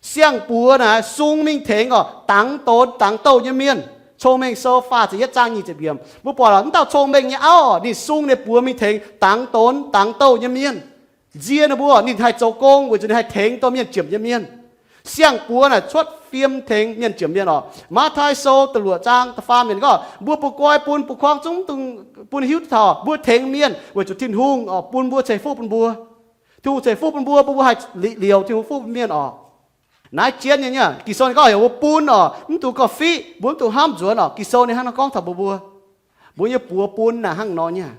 Siang-buoz naaic sung mingh tengx oc dangx donx dangx douh nyei mienh. Cong-Mengh Sou faah ziepc yietv zaang nyic ziepc yiemc, mbuo buatc mv dauh cong-mengh nyei auv oc, ninh sung ninh buoz mingh tengx dangx donx dangx douh nyei mienh. Nzie ninh mbuo, ninh haih zoux gong weic zuqc ninh haih tengx dorh mienh jiepc nyei mienh. Siang-buoz naaic cuotv fiem tengx mienh jiepc mienh oc. Matv^taai Sou da'luoqc zaang da'faam yiemc gorngv, mbuo bun goiv bun, bun kuangv zungv bun hiuv duqv taux mbuo tengx mienh weic zuqc Tin-Hungh oc bun mbuo, ceix fuqv bun mbuo. Tin-Hungh ceix fuqv bun mbuo, mbuo mbuo haih liouc Tin-Hungh fuqv bun mienh oc. Naaiv jienv nyei nyei. Ging-Sou ninh gorngv heuc mbuo bun oc, mv dungx gauh fiqv, mbuo mv dungx hnamv nzuonx oc. Ging-Sou ninh hnangv naaiv gorngv taux mbuo, mbuo, mbuo nyei buoz bun naaic hnangv nor nyei.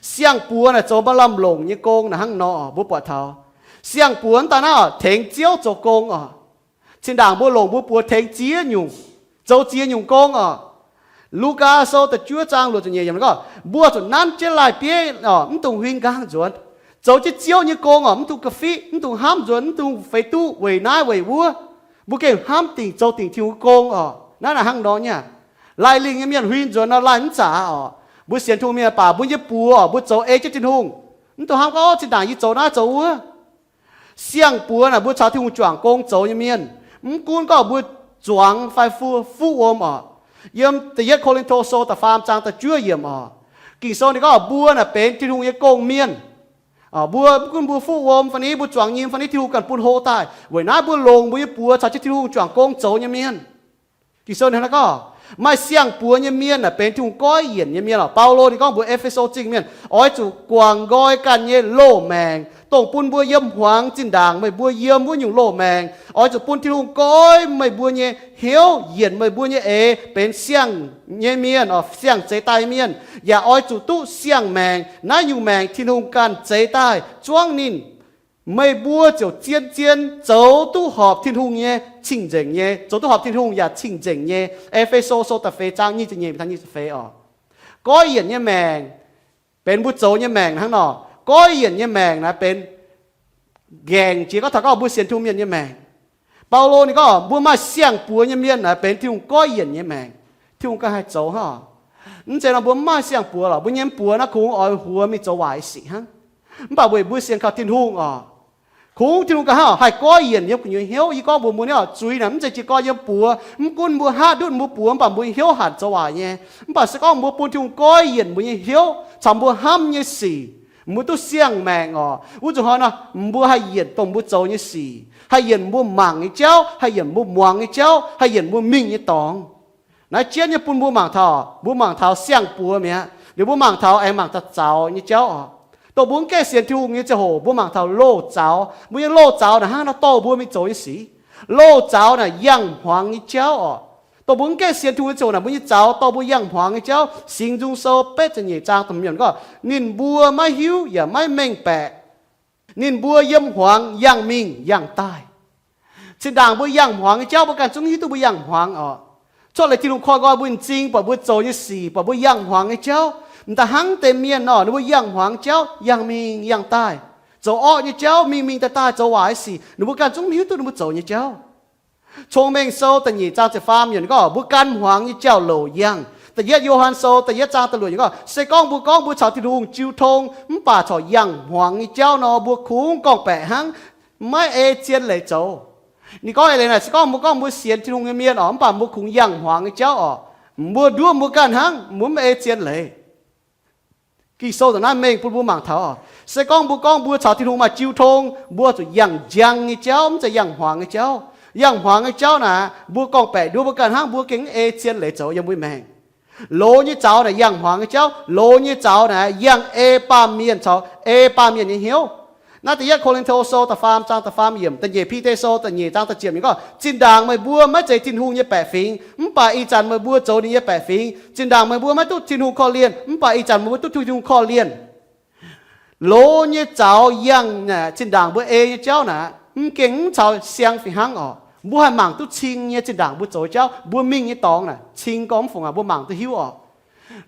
Siang-buoz naaic zoux maaih lamh longc nyei gong naaic hnangv nor, mbuo buatc taux siang-buoz mv daan naaiv oc, tengx Ziouv zoux gong oc. Zinh ndaangc mbuo longc mbuo buoz tengx ziex nyungc, zoux ziex nyungc gong oc. Lugaa Sou da'juov zaang luoqc ziepc nyeic yiemc gorngv, mbuo zuqc nanv jienv laih bieiv oc, mv dungx huing nqaang nzuonx. Zoux jienv Ziouv nyei gong oc, mv dungx ga'fiqv, mv dungx hnamv nzuonx, mv dungx feix duqv weic naaiv weic wuov. Mbuo gengh hnamv dingc zoux dingc Tin-Hungh gong oc. Naaiv naaic hnangv nor nyei. Laih lingh nyei mienh huing nzuonx nor laih mv zaqc oc. Mbuo sienx Tin-Hungh mienh baac mbuo nyei buoz oc, mbuo zoux ei jienv Tin-Hungh. Mv dungx hnamv gorngv, ov, zinh ndaangc yie zoux naaiv zoux wuov. Siang-buoz naaic mbuo caux Tin-Hungh juangc gong zoux nyei mienh, mv gunv gorngv mbuo zuangx fai fuqv, fuqv wuom oc. Yiem da'yietv Ko^lin^to Sou da'faam zaang da'juov yiemc oc, Ging-Sou ninh gorngv mbuo naaic benx Tin-Hungh nyei gong-mienh. Mbuo mv gunv mbuo fuqv wuom fai ni, mbuo zuangx nyim fai ni, Tin-Hungh ganh bun hlo daaih. Weic naaiv mbuo longc mbuo nyei buoz caux jienv Tin-Hungh juangc gong zoux nyei mienh. Ging-Sou ninh gorngv, maaih siang-buoz nyei mienh naaic benx Tin-Hungh goiv yienc nyei mienh oc. Baulo ninh gorngv mbuox E^fe^so Zingh mienh, oix zuqc guangc nqoi ganh nyei loz-maengc, dongh bun mbuo yiem hmuangx zinh ndaangc meih mbuo yiem wuov nyungc loz-maengc. Oix zuqc bun Tin-Hungh goiv meih mbuo nyei hnyouv, yienc meih mbuo nyei eix benx siang nyei mienh oc, siang zeix daaih nyei mienh, yaac oix zuqc duqv siang-maengc. Naaiv nyungc maengc Tin-Hungh ganh zeix daaih zuangv ninh Meih mbuo ziouc zien-zien zoux duqv horpc Tin-Hungh nyei cing-nzengc nyei, zoux duqv horpc Tin-Hungh yaac cing-nzengc nyei. E^fe^so sou da'feix zaang nyic ziepc nyeic mingh taux nyic ziepc feix oc. Goiv yienc nyei maengc benx mbuo zoux nyei maengc hnangv nor. Goiv yienc nyei maengc naaiv benx ngaengc jiex gorngv taux gorngv mbuo sienx Tin-Hungh mienh nyei maengc. Baulo ninh gorngv mbuo maaih siang-buoz nyei mienh naaiv benx Tin-Hungh goiv yienc nyei maengc. Tin-Hungh ganh haih zoux hnangv. Mv zeiz nor mbuo mv maaih siang-buoz lorqc, mbuo nyei mv buoz naaiv kungx oix huox mingh zoux waaic sic hnangv. Mv baac weic mbuo sienx kaux Tin-Hungh oc, kungx Tin-Hungh ganh hnangv haih goiv yienc yiem gu'nyuoz hnyouv. Yie gorngv mbuox mbuo nyei oc, zuiz naaic mv zeiz jiez gorn yiem buoz, mv gunv mbuo haav ndutv mbuo buoz, mv baac mbuo nyei hnyouv hanc zoux waaic nyei. Mv baac se gorngv mbuo bun Tin-Hungh goiv yienc mbuo nyei hnyouv caux mbuo hnamv nyei sic, mbuo duqv siang-maengc oc. Wuov zuqc hnoi nor mbuo haih yienc dongh mbuo zoux nyei sic, haih yienc mbuo mangc nyei jauv, haih yienc mbuo muangx nyei jauv, haih yienc mbuo mingh nyei dorngx. Naaiv jienv nyei bun mbuo mangc taux, mbuo mangc taux siang-buoz mi'aqv. Liuz mbuo mangc taux aengx mangc taux zaux nyei jauv oc. Dongh mbuo mv gaengh sienx Tin-Hungh nyei ziangh hoc mbuo mangc taux loz zaux. Mbuo nyei loz zaux naaic hnangv nor dorh mbuo mingh zoux nyei sic. Loz zaux naaic yangh hmuangx nyei jauv oc. Dongh mbuo mv gaengh sienx Tin-Hungh nyei ziangh hoc naaic mbuo nyei zaux dorh mbuo yangh hmuangx nyei jauv. Singx Nzung Sou betv ziepc nyeic zaang da'hmz yiemc gorngv, ninh mbuo maiv hiuv yaac maiv mengh baeqc. Ninh mbuo yiem hmuangx yangh mingh yangh daaih. Zinh ndaangc mbuo yangh hmuangx nyei jauv mbuo ganh zungv hiuv duqv mbuo yangh hmuangx oc. Cuotv leiz Tin-Hungh koi nqoi mbuo m'zing, buatc mbuo zoux nyei sic, buatc mbuo yangh hmuangx nyei jauv. M'daaih hnangv deix mienh nor, ninh mbuo yangh hmuangx nyei jauv yangh mingh yangh daaih, zoux orqv nyei jauv mingh mingh daaih daaih, zoux waaic nyei sic, ninh mbuo ganh zungv mv hiuv duqv ninh mbuo zoux nyei jauv. Cong-Mengh Sou da'nyeic zaang ziepc faam yiemc ninh gorngv, mbuo gan hmuangx nyei jauv-louc yangh. Da'yietv Yo^han Sou da'yietv zaang da'luoqc yiemc gorngv, se gorngv mbuo gorngv mbuo caux Tin-Hungh jiu tong mv baac corc yangh hmuangx nyei jauv nor, mbuo kungx gorngv-baeqc hnangv, maiv ei zien leiz zoux. Ninh gorngv eix leiz naaic, se gorngv mbuo gorngv mbuo sienx Tin-Hungh nyei mienh oc, mv baac mbuo kungx yangh hmuangx nyei jauv oc, mbuo nduov mbuo ganh hnangv, mbuo mv ei zien leiz. Ging-Sou da'naaiv mengh bun mbuo mangc taux, se gorngv mbuo gorngv mbuo caux Tin-Hungh maaih jiu tong, mbuo zuqc yangh njang nyei jauv, mv zeiz yangh hmuangx nyei jauv. Yangh hmuangx nyei jauv naaic, mbuo gorngv-baeqc nduov mbuo ganh hnangv, mbuo gengh mv ei zien leiz zoux yiem mbuo nyei maengc. Loz nyei zaux naaic yangh hmuangx nyei jauv, loz nyei zaux naaic yangh ei baamh mienh caux ei baamh mienh nyei hnyouv. Naaiv da'yietv Ko^lin^to Sou da'faam zaang da'faam yiemc, da'nyeic Bide Sou da'nyeic zaang da'ziepc yiemc gorngv, zinh ndaangc meih mbuo maiv zeiz Tin-Hungh nyei baeqc fingx, mv baac ih zanc meih mbuo zoux ninh nyei baeqc fingx. Zinh ndaangc meih mbuo maiv duqv Tin-Hungh korv-lienh, mv baac ih zanc meih mbuo duqv Tin-Hungh korv-lienh. Loz nyei zaux yangh naaic, zinh ndaangc mbuo ei nyei jauv naaic, mv gengh mv caux siang fih hnangv oc. Mbuo haih mangc duqv cing nyei zinh ndaangc mbuo zoux jauv, mbuo mingh nyei dorngx naaic, cing gorngv mv fungc aqv, mbuo mangc duqv hiuv oc.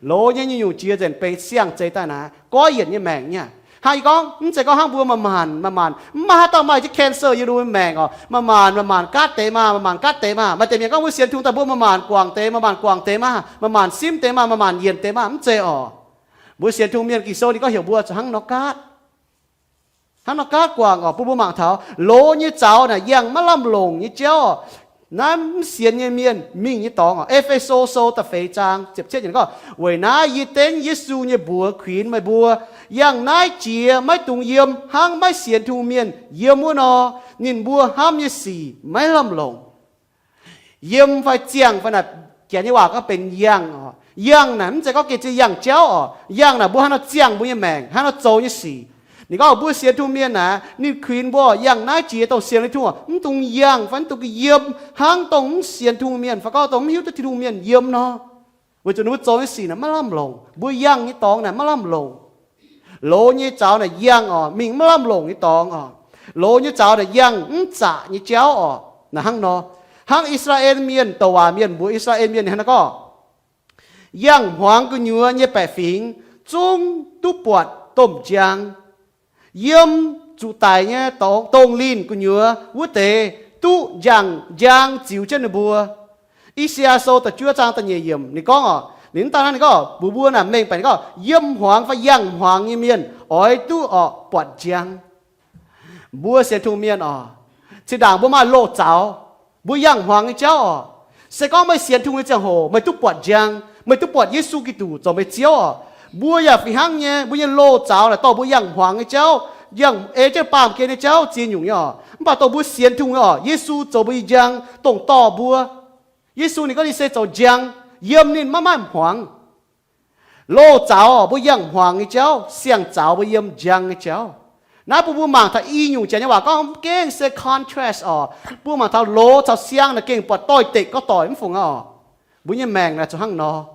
Loz nyei nyungc nyungc jiex nzengc benx siang-zeix daaih naaic, goiv yienc nyei maengc nyei aqv. Hnangv yie gorngv, mv zeiz gorngv hnangv mbuo manc-manc, manc-manc, mv maaih haaix dauh maaih jienv cancer yiem ninh mbuo maengc oc. Manc-manc, manc-manc gaatv deix maah, manc-manc gaatv deix maah. Maaih deix mienh gorngv mbuo sienx Tin-Hungh daaih mbuo manc-manc guangc deix, manc-manc guangc deix maah, manc-manc simv deix maah, manc-manc yienc deix maah. Mv zeiz oc. Mbuo sienx Tin-Hungh mienh Ging-Sou ninh gorngv heuc mbuo zuqc hnangv nor gaatv. Hnangv nor gaatv guangc oc, bun mbuo mangc taux loz nyei zaux naaic yangh maiv lamh longc nyei jauv oc. Naaiv mv sienx nyei mienh mingh nyei dorngx oc. E^fe^so Sou da'feix zaang ziepc cietv yiemc gorngv, weic naaiv yie dengv Yesu nyei mbuox kuinx meih mbuo, yangh naaiv jiex maiv dungx yiem hnangv maiv sienx Tin-Hungh mienh yiem wuov nor, ninh mbuo hnamv nyei sic maiv lamh longc. Yiem fai ziangh fai naaic, janx nyei waac gorngv benx yangh oc. Yangh naaic mv zeiz gorngv gengh ziex yangh jauv oc. Yangh naaic mbuo hnangv nor ziangh mbuo nyei maengc, hnangv nor zoux nyei sic. Ninh gorngv mbuo sienx Tin-Hungh mienh naaic, ninh kuinx mbuo yangh naaiv jiex dongh sienx Tin-Hungh oc, mv dungx yangh fai mv dungx yiem hnangv dongh mv sienx Tin-Hungh mienh fai gorngv dongh mv hiuv duqv Tin-Hungh mienh yiem nor. Weic zuqc ninh mbuo zoux nyei sic naaic maiv lamh longc, mbuo yangh nyei dorngx naaic maiv lamh longc. Loz nyei zaux naaic yangh oc, mingh maiv lamh longc nyei dorngx oc. Loz nyei zaux naaic yangh mv zaqc nyei jauv oc. Naaic hnangv nor, hnangv I^saa^laa^en Mienh douc waac mienh mbuox I^saa^laa^en Mienh ninh hnangv naaiv gorngv, yangh hmuangx gu'nyuoz nyei baeqc fingx zungv duqv buatc domh njang. Yiem zuqc daic nyei dongh linh gu'nyuoz wuov deix duqv njang, njang ziux jienv ninh mbuo. I^saa^yaa Sou da'juov zaang da'nyeic yiemc ninh gorngv oc, ninh mv daan hnangv, ninh gorngv mbuox mbuo naaic mengh baeqc ninh gorngv, yiem hmuangx fai yangh hmuangx nyei mienh oix duqv oc buatc njang. Mbuo sienx Tin-Hungh mienh oc, zinh ndaangc mbuo maaih loz zaux, mbuo yangh hmuangx nyei jauv oc. Se gorngv meih sienx Tin-Hungh nyei ziangh hoc meih duqv buatc njang, meih duqv buatc Yesu Giduc zoux meih Ziouv oc. Mbuo yaac fih hnangv nyei, mbuo nyei loz zaux naaic dorh mbuo yangh hmuangx nyei jauv, yangh ei jienv baamh gen nyei jauv ziex nyungc nyei oc. Mv baac dongh mbuo sienx Tin-Hungh nyei oc, Yesu zoux mbuo nyei njang, dongh dorh mbuo. Yesu ninh gorngv ninh se zoux njang, yiem ninh maiv maaih hmuangx. Loz zaux mbuo yangh hmuangx nyei jauv, siang zaux mbuo yiem njang nyei jauv. Naaiv bun mbuo mangc taux i nyungc janx nyei waac gorngv mv gengh se contrast oc. Bun mangc taux loz caux siang naaic gengh buatc doix-dekc gorx-doic mv fungc oc. Mbuo nyei maengc naaic zuqc hnangv nor.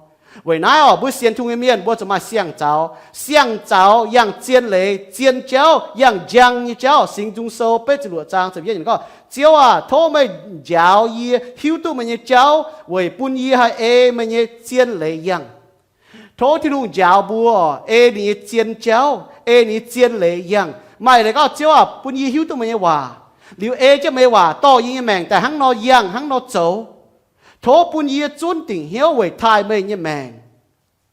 Weic naaiv oc, mbuo sienx Tin-Hungh nyei mienh mbuo zuqc maaih siang-zaux. Siang-zaux yangh zien leiz, zien jauv, yangh njang nyei jauv. Singx Nzung Sou betv ziepc luoqc zaang ziepc yietv gorngv, Ziouv aah! Tov meih njaaux yie hiuv duqv meih nyei jauv weic bun yie haih ei meih nyei zien leiz yangh. Tov Tin-Hungh njaaux mbuo, ei ninh nyei zien jauv, ei ninh nyei zien leiz yangh. Maaih leiz gorngv, Ziouv aah! Bun yie hiuv duqv meih nyei waac, liuz ei jienv meih nyei waac dorh yie nyei maengc daaih hnangv nor yangh, hnangv nor zoux. Tov bun yie zunv dingc hnyouv weic taaih meih nyei maengc,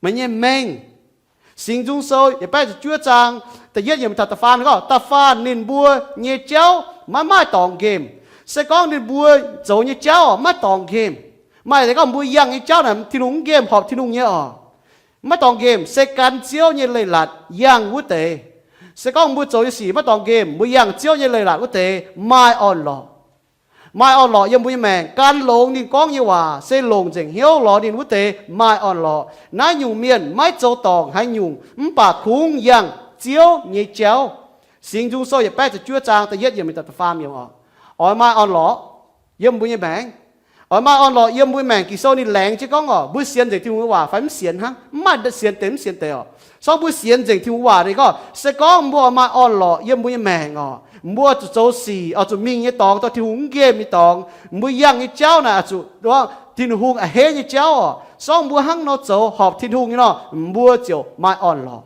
meih nyei mengh. Singx Nzung Sou yietc baeqv ziepc juov zaang da'yietv yiemc taux da'faam gorngv, Da'faanh ninh mbuo nyei jauv maiv maaih dorngx nqemh. Se gorngv ninh mbuo zoux nyei jauv maiv dorngx nqemh, maaih leiz gorngv mbuo yangh nyei jauv naaic Tin-Hungh mv nqemh, horpc Tin-Hungh nyei oc, maiv dorngx nqemh, se gan Ziouv nyei leiz-latc yangh wuov deix. Se gorngv mbuo zoux nyei sic maiv dorngx nqemh, mbuo yangh Ziouv nyei leiz-latc wuov deix maaih orn-lorqc. Maaih orn-lorqc yiem mbuo nyei maengc. Gan longx ninh gorngv nyei waac, se longc nzengc hnyouv lorz ninh wuov deix maaih orn-lorqc. Naaiv nyungc mienh maiv zoux dorngc haaix nyungc, mv baac kungx yangh Ziouv nyei jauv. Singx Nzung Sou yietc baeqv ziepc juov zaang da'yietv yiemc mingh daaih da'faam yiemc oc. Oix maaih orn-lorqc yiem mbuo nyei maengc. Oix maaih orn-lorqc yiem mbuo nyei maengc. Ging-Sou ninh laengz jienv gorngv oc, mbuo sienx nzengc Tin-Hungh nyei waac fai mv sienx hnangv, mv maaih sienx deix mv sienx deix oc. Se gorngv mbuo sienx nzengc Tin-Hungh waac, ninh gorngv, se gorngv mbuo oix maaih orn-lorqc yiem mbuo nyei maengc oc, mbuo zuqc zoux sic oix zuqc mingh nyei dorngx, dorh Tin-Hungh mv nqemh nyei dorngx. Mbuo yangh nyei jauv naaic oix zuqc, Tin-Hungh a'hneiv nyei jauv oc. Se gorngv mbuo hnangv nor zoux horpc Tin-Hungh nyei nor, mbuo ziouc maaih orn-lorqc.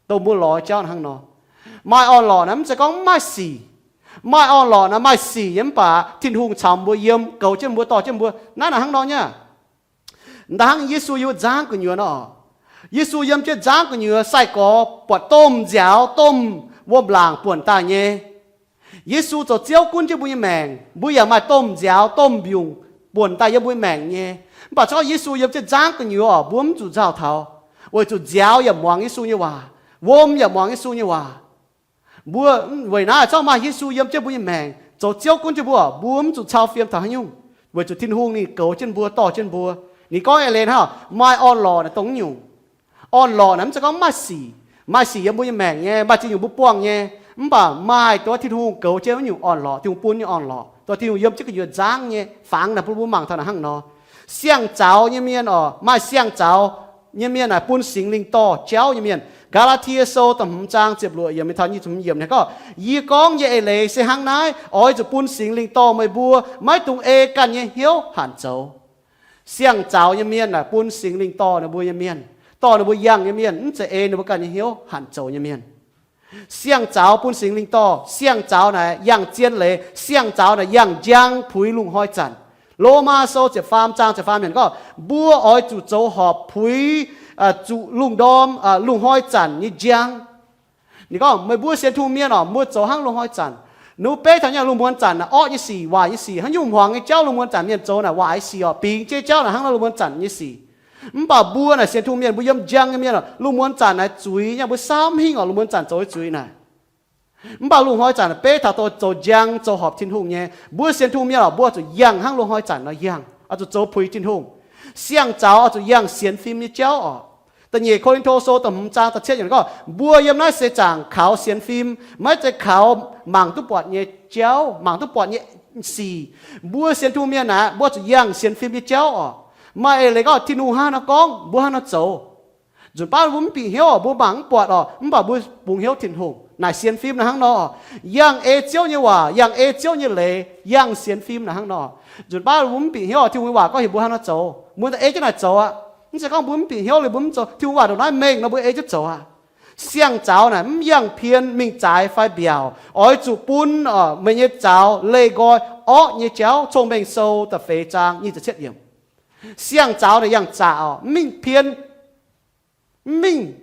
Dongh mbuo lorz jauv hnangv nor. Maaih orn-lorqc naaic mv zeiz gorngv mv maaih sic. Maaih orn-lorqc naaic maaih sic nyei, mv baac Tin-Hungh caux mbuo yiem, goux jienv mbuo, dorh jienv mbuo. Naaiv naaic hnangv nor nyei. Da'hnangv Yesu yiem wuov nzangv gu'nyuoz nor, Yesu yiem jienv nzangv gu'nyuoz sai-gorx buatc domh nziaaux domh wuom-laangc buonc daaih nyei. Yesu zoux Ziouv gunv jienv mbuo nyei maengc, mbuo yaac maaih domh nziaaux domh mbiungc buonc daaih yiem mbuo nyei maengc nyei. Mv baac se gorngv Yesu yiem jienv nzangv gu'nyuoz oc, mbuo mv zuqc nzauh taux, weic zuqc nziaaux yaac muangx Yesu nyei waac, wuom yaac muangx Yesu nyei waac. Mbuo, weic naaiv se gorngv maaih Yesu yiem jienv mbuo nyei maengc, zoux Ziouv gunv jienv mbuo, mbuo mv zuqc cau fiem taux haaix nyungc, weic zuqc Tin-Hungh ninh goux jienv mbuo, dorh jienv mbuo. Ninh gorngv eix leiz hnangv, maaih orn-lorqc naaic dongh nyungc. Orn-lorqc naaic mv zeiz gorngv mv maaih sic. Maaih sic yiem mbuo nyei maengc nyei, maaih ziex nyungc mbuo buangh nyei, mv baac maaih dongh Tin-Hungh goux jienv wuov nyungc orn-lorqc, Tin-Hungh bun nyei orn-lorqc, dongh Tin-Hungh yiem jienv gu'nyuoz nzangv nyei fangx naaic bun mbuo mangc taux naaic hnangv nor. Siang-zaux nyei mienh oc, maaih siang-zaux nyei mienh naaic bun Singx Lingh dorh jauv nyei mienh. Gaa^laa^tie Sou da'hmz zaang ziepc luoqc yiemc mingh taux nyic ziepc hmz yiemc ninh gorngv, Yie gorngv nyei eix leiz se hnangv naaiv, oix zuqc bun Singx Lingh dorh meih mbuo, maiv dungx ei ganh nyei hnyouv hanc zoux. Siang-zaux nyei mienh naaic bun Singx Lingh dorh ninh mbuo nyei mienh, dorh ninh mbuo yangh nyei mienh, mv zeiz ei ninh mbuo ganh nyei hnyouv hanc zoux nyei mienh. Siang-zaux bun Singx Lingh dorh. Siang-zaux naaic yangh zien leiz. Siang-zaux naaic yangh njang puix lungh hnoi zanc. Lomaa Sou ziepc faam zaang ziepc faam yiemc gorngv, mbuo oix zuqc zoux horpc puix zuqc lungh ndorm, lungh hnoi zanc nyei njang. Ninh gorngv, meih mbuo sienx Tin-Hungh mienh oc, mbuo zoux hnangv lungh hnoi zanc. Ninh mbuo beiv taux nyei lungh muonz zanc naaic orqv nyei sic, waaic nyei sic, haaix nyungc hmuangx nyei jauv lungh muonz zanc mienh zoux naaic waaic nyei sic oc. Bingx jei jauv naaic hnangv nor lungh muonz zanc nyei sic. Mv baac mbuo naaic sienx Tin-Hungh mienh, mbuo yiem njang nyei mienh oc, lungh muonz zanc naaic zuiz nyei, mbuo saamv hingh oc, lungh muonz zanc zoux nyei zuiz naaic. Mv baac lungh hnoi zanc beiv taux dongh zoux njang, zoux horpc Tin-Hungh nyei. Mbuo sienx Tin-Hungh mienh oc, mbuo oix zuqc yangh hnangv lungh hnoi zanc nor yangh, oix zuqc zoux puix Tin-Hungh. Siang-zaux oix zuqc yangh sienx fim nyei jauv oc. Da'nyeic Ko^lin^to Sou da'hmz zaang da'cietv yiemc gorngv, mbuo yiem naaiv seix zaangc kaux sienx fim, maiv zeiz kaux mangc duqv buatc nyei jauv, mangc duqv buatc nyei sic. Mbuo sienx Tin-Hungh mienh naaic, mbuo zuqc yangh sienx fim nyei jauv oc. Maaih eix leiz gorngv Tin-Hungh hnangv haaix nor gorngv, mbuo hnangv nor zoux. Nzunc baav mbuo mv bieqc hnyouv oc, mbuo mangc mv buatc oc, mv baac mbuo bungx hnyouv Tin-Hungh. Naaic sienx fim naaic hnangv nor, yangh ei Ziouv nyei waac, yangh ei Ziouv nyei leiz, yangh sienx fim naaic hnangv nor. Nzunc baav mbuo mv bieqc hnyouv oc, Tin-Hungh nyei waac gorngv heuc mbuo hnangv nor zoux, mbuo ei jienv naaic zoux aqv. Mv zeiz gorngv mbuo mv bieqc hnyouv liuz mbuo mv zoux, Tin-Hungh waac ndongc naaiv mengh nor mbuo ei jienv zoux aqv. Siang-zaux naaic mv yangh pien mingh zaaix fai mbiaauc, oix zuqc bun meih nyei zaux leih nqoi orqv nyei jauv. Cong-Mengh Sou da'feix zaang nyic ziepc cietv yiemc. Siang-zaux naaic yangh zaqc oc, mv mingh pien, mv mingh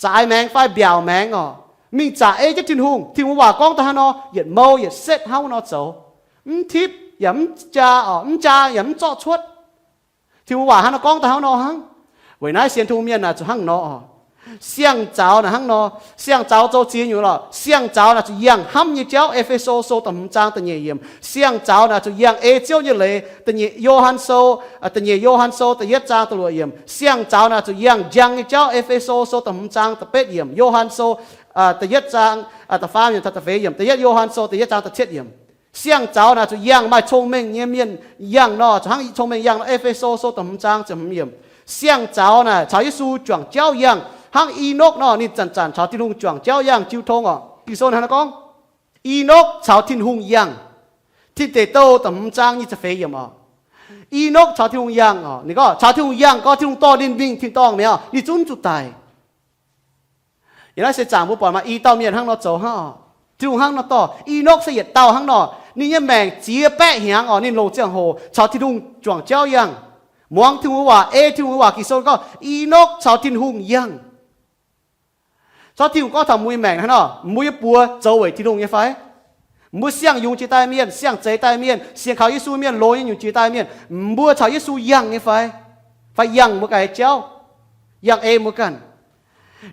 zaaix maengx fai mbiaauc maengx oc, mingh zaqc ei jienv Tin-Hungh. Tin-Hungh waac gorngv daaih hnangv nor, yietc mou yietc setv hnangv nor zoux, mv tipv yaac mv jaa oc, mv jaa yaac mv zorqv cuotv. Tin-Hungh waac hnangv nor gorngv daaih hnangv nor hnangv. Weic naaiv sienx Tin-Hungh mienh naaic zuqc hnangv nor oc. Siang-zaux naaic hnangv nor, siang-zaux zoux ziex nyungc lorqc. Siang-zaux naaic zuqc yangh hnamv nyei jauv, E^fe^so Sou da'hmz zaang da'nyeic yiemc. Siang-zaux naaic zuqc yangh ei Ziouv nyei leiz, da'nyeic Yo^han Sou, da'nyeic Yo^han Sou da'yietv zaang da'luoqc yiemc. Siang-zaux naaic zuqc yangh njang nyei jauv, E^fe^so Sou da'hmz zaang da'betv yiemc, Yo^han Sou da'yietv zaang da'faam yiemc taux da'feix yiemc, da'yietv Yo^han Sou da'yietv zaang da'cietv yiemc. Siang-zaux naaic zuqc yangh maaih cong-mengh nyei mienh yangh nor, zuqc hnangv cong-mengh yangh nor, E^fe^so Sou da'hmz zaang ziepc hmz yiemc. Siang-zaux naaic caux Yesu juangc jauv yangh, hnangv Enokv nor, ninh zanc-zanc caux Tin-Hungh juangc jauv yangh jiu tong oc. Ging-Sou hnangv naaiv gorngv, Enokv caux Tin-Hungh yangh. Tin Deic Douh da'hmz zaang nyic ziepc feix yiemc oc. Enokv caux Tin-Hungh yangh oc. Ninh gorngv caux Tin-Hungh yangh gorngv Tin-Hungh dorh ninh mingh tin-dorngh mi'aqv, ninh zungv mv zuqc daic. Yiem naaiv seix zaangc mbuo buatc maaih i dauh mienh hnangv nor zoux hnangv oc. Tin-Hungh hnangv nor dorh. Enokv se yietc dauh hnangv nor. Ninh nyei maengc ziex baeqv hnyangx oc, ninh longc ziangh hoc caux Tin-Hungh juangc jauv yangh, muangx Tin-Hungh waac, ei Tin-Hungh waac. Ging-Sou gorngv Enokv caux Tin-Hungh yangh. Caux Tin-Hungh gorngv taux mbuo nyei maengc hnangv nor, mbuo nyei buoz zoux weic Tin-Hungh nyei fai? Mbuo siang-yungz jiex daaih mienh, siang-zeix daaih mienh, sienx kaux Yesu mienh, loz nyei nyungc jiex daaih mienh, mbuo caux Yesu yangh nyei fai? Fai yangh mbuo ganh nyei jauv, yangh ei mbuo ganh?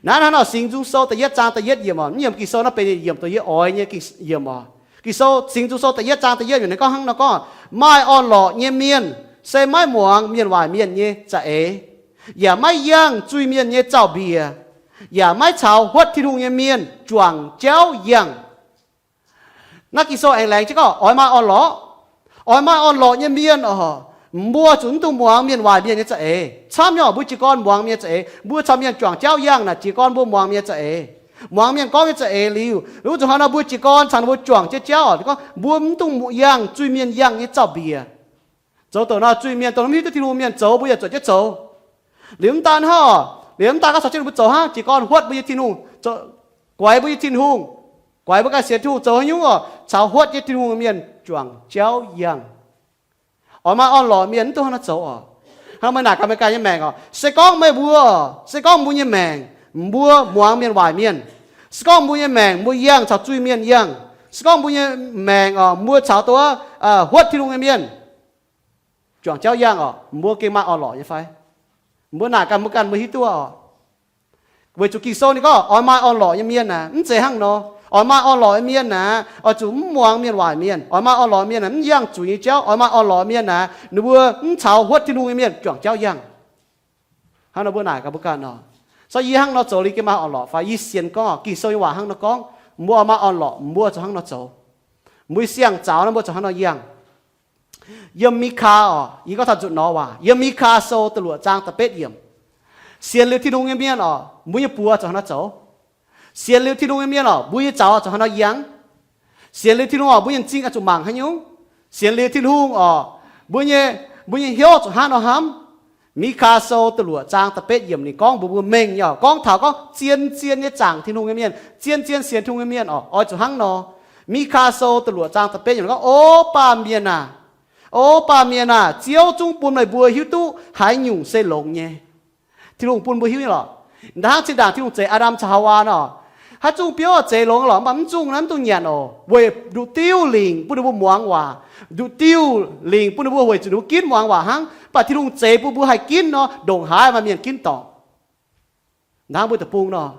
Naaiv hnangv nor Singx Nzung Sou da'yietv zaang da'yietv yiemc oc. Mv yiemc Ging-Sou naaiv benx yiemc dongh yie oix nyei yiemc oc. Ging-Sou, Singx Nzung Sou da'yietv zaang da'yietv yiemc ninh gorngv hnangv nor gorngv, maaih orn-lorqc nyei mienh se maiv muangx mienh waaic mienh nyei za'eix, yaac maiv yangh zuiz-mienh nyei zaux-mbiec, yaac maiv caux huotv Tin-Hungh nyei mienh juangc jauv yangh. Naaiv Ging-Sou aengx laengz jienv gorngv oix maaih orn-lorqc. Oix maaih orn-lorqc nyei mienh oc, mbuo zuqc mv dungx muangx mienh waaic mienh nyei za'eix. Camv nyei oc, mbuo jiez gorn muangx mienh za'eix. Mbuo caux mienh juangc jauv yangh naaic jiez gorn mbuo muangx mienh za'eix. Muangx mienh gorngv nyei za'eix liuz, wuov zuqc hnangv nor mbuo jiez gorn caux ninh mbuo juangc jienv jauv oc, gorngv mbuo mv dungx yangh zuiz-mienh yangh nyei zaux-mbiec. Zoux douc nor zuiz-mienh, dongh mv hiuv duqv Tin-Hungh mienh zoux, mbuo yaac zuotc jienv zoux. Liuz mv daan hnangv oc, liuz mv daan gorngv caux jienv ninh mbuo zoux hnangv, jiez gorn huotv mbuo nyei Tin-Hungh, guaix mbuo nyei Tin-Hungh, guaix mbuo ganh sienx Tin-Hungh zoux haaix nyungc oc, caux huotv nyei Tin-Hungh mienh juangc jauv yangh. Oix maaih orn-lorqc mienh mv dungx hnangv nor zoux oc. Hnangv meih naaic gaax meih ganh nyei maengc oc, se gorngv meih mbuo, se gorngv mbuo nyei maengc, mbuo muangx mienh waaic mienh, se gorngv mbuo nyei maengc mbuo yangh caux zuiz-mienh yangh, se gorngv mbuo nyei maengc oc mbuo caux dongh huotv Tin-Hungh nyei mienh juangc jauv yangh oc, mbuo gengh maaih orn-lorqc nyei fai? Mbuo naaic ganh mbuo ganh mbuo hiuv duqv oc. Weic zuqc Ging-Sou ninh gorngv oix maaih orn-lorqc nyei mienh naaic mv zeiz hnangv nor. Oix maaih orn-lorqc nyei mienh naaic oix zuqc mv muangx mienh waaic mienh. Oix maaih orn-lorqc mienh naaic mv yangh zuiz nyei jauv. Oix maaih orn-lorqc mienh naaic ninh mbuo mv caux huotv Tin-Hungh nyei mienh juangc jauv yangh. Hnangv nor mbuo naaic gaax mbuo ganh oc, se yie hnangv nor zoux liuz gengh maaih orn-lorqc fai? Yie sienx gorngv Ging-Sou nyei waac hnangv nor gorngv, mbuo oix maaih orn-lorqc mbuo zuqc hnangv nor zoux. Mbuo siang-zaux naaiv mbuo zuqc hnangv nor yangh. Yiem Mikaa oc, yie gorngv taux nzutc nor waac, yiem Mikaa Sou da'luoqc zaang da'betv yiemc. Sienx liuz Tin-Hungh nyei mienh oc, mbuo nyei buoz zuqc hnangv nor zoux. Sienx liuz Tin-Hungh nyei mienh oc, mbuo nyei zaux zuqc hnangv nor yangh. Sienx liuz Tin-Hungh oc, mbuo nyei m'zing oix zuqc mangc haaix nyungc. Sienx liuz Tin-Hungh oc, mbuo nyei, mbuo nyei hnyouv zuqc hnangv nor hnamv. Mikaa Sou da'luoqc zaang da'betv yiemc ninh gorngv mbuox mbuo mengh nyei oc, gorngv taux gorngv zien-zien nyei zaangc Tin-Hungh nyei mienh, zien-zien sienx Tin-Hungh nyei mienh oc, oix zuqc hnangv nor. Mikaa Sou da'luoqc zaang da'betv yiemc gorngv, O baamh mienh aac, O baamh mienh aac, Ziouv zungv bun meih mbuo hiuv duqv haaix nyungc se longx nyei. Tin-Hungh bun mbuo hiuv nyei lorqc. Ndaangc zinh ndaangc Tin-Hungh zeix Aa^ndam caux Haawaa nor, haaix zungh biouv oix zeix longx lorqc, mv baac mv zungh naaiv mv dungx nyanc oc, weic nduqc diuv lingc bun ninh mbuo muangx waac. Nduqc diuv lingc bun ninh mbuo weic zuqc ninh mbuo ginv muangx waac hnangv. Mv baac Tin-Hungh zeix bun mbuo haih ginv nor, ndongc haaix maaih mienh ginv dorngc. Hnangv mbuo deic-bung nor,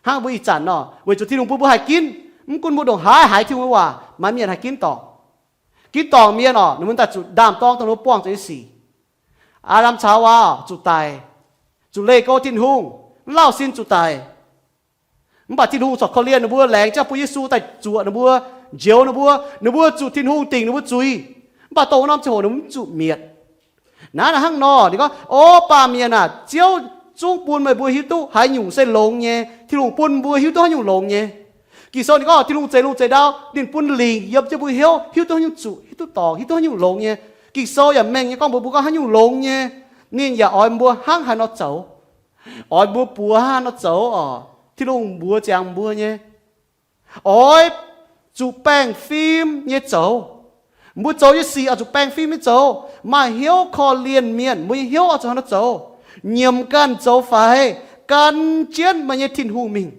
hnangv mbuo ih zanc nor, weic zuqc Tin-Hungh bun mbuo haih ginv, mv gunv mbuo ndongc haaix haiz Tin-Hungh nyei waac, maaih mienh haih ginv dorngc. Ginv dorngc mienh oc, ninh mbuo daaih zuqc ndaam-dorng dongh ninh mbuo buangh zuqc nyei sic. Aa^ndam caux Haawaa oc, zuqc daic, zuqc leih go Tin-Hungh, mv lauh sin zuqc daic. Mv baac Tin-Hungh corc korv-lienh ninh mbuo, laengz jauv bun Yesu daaih zuoqc ninh mbuo, njoux ninh mbuo, ninh mbuo zuqc Tin-Hungh dingc ninh mbuo zuiz. Mv baac dongh wuov norm ziangh hoc ninh mbuo mv zuqc mietc. Naaiv naaic hnangv nor, ninh gorngv, O baamh mienh aac, Ziouv zungv bun meih mbuo hiuv duqv haaix nyungc se longx nyei. Tin-Hungh bun mbuo hiuv duqv haaix nyungc longx nyei. Ging-Sou ninh gorngv Tin-Hungh zeix lungh zeix ndau, ninh bun lingc yiem jienv mbuo hnyouv, hiuv duqv haaix nyungc zuqc, hiuv duqv dorngc, hiuv duqv haaix nyungc longx nyei. Ging-Sou yaac mengh nyei gorngv mbuox mbuo gorngv haaix nyungc longx nyei, ninh yaac oix mbuo hnangv haaix nor zoux. Oix mbuo buoz hnangv haaix nor zoux oc. Tin-Hungh mbuox ziangx mbuo nyei, oix zuqc baengh fim nyei zoux. Mbuo zoux nyei sic oix zuqc baengh fim nyei zoux. Maaih hnyouv korv-lienh mienh, mbuo nyei hnyouv oix zuqc hnangv nor zoux. Nyiemc ganh zoux faix, gan jienv meih nyei Tin-Hungh mingh.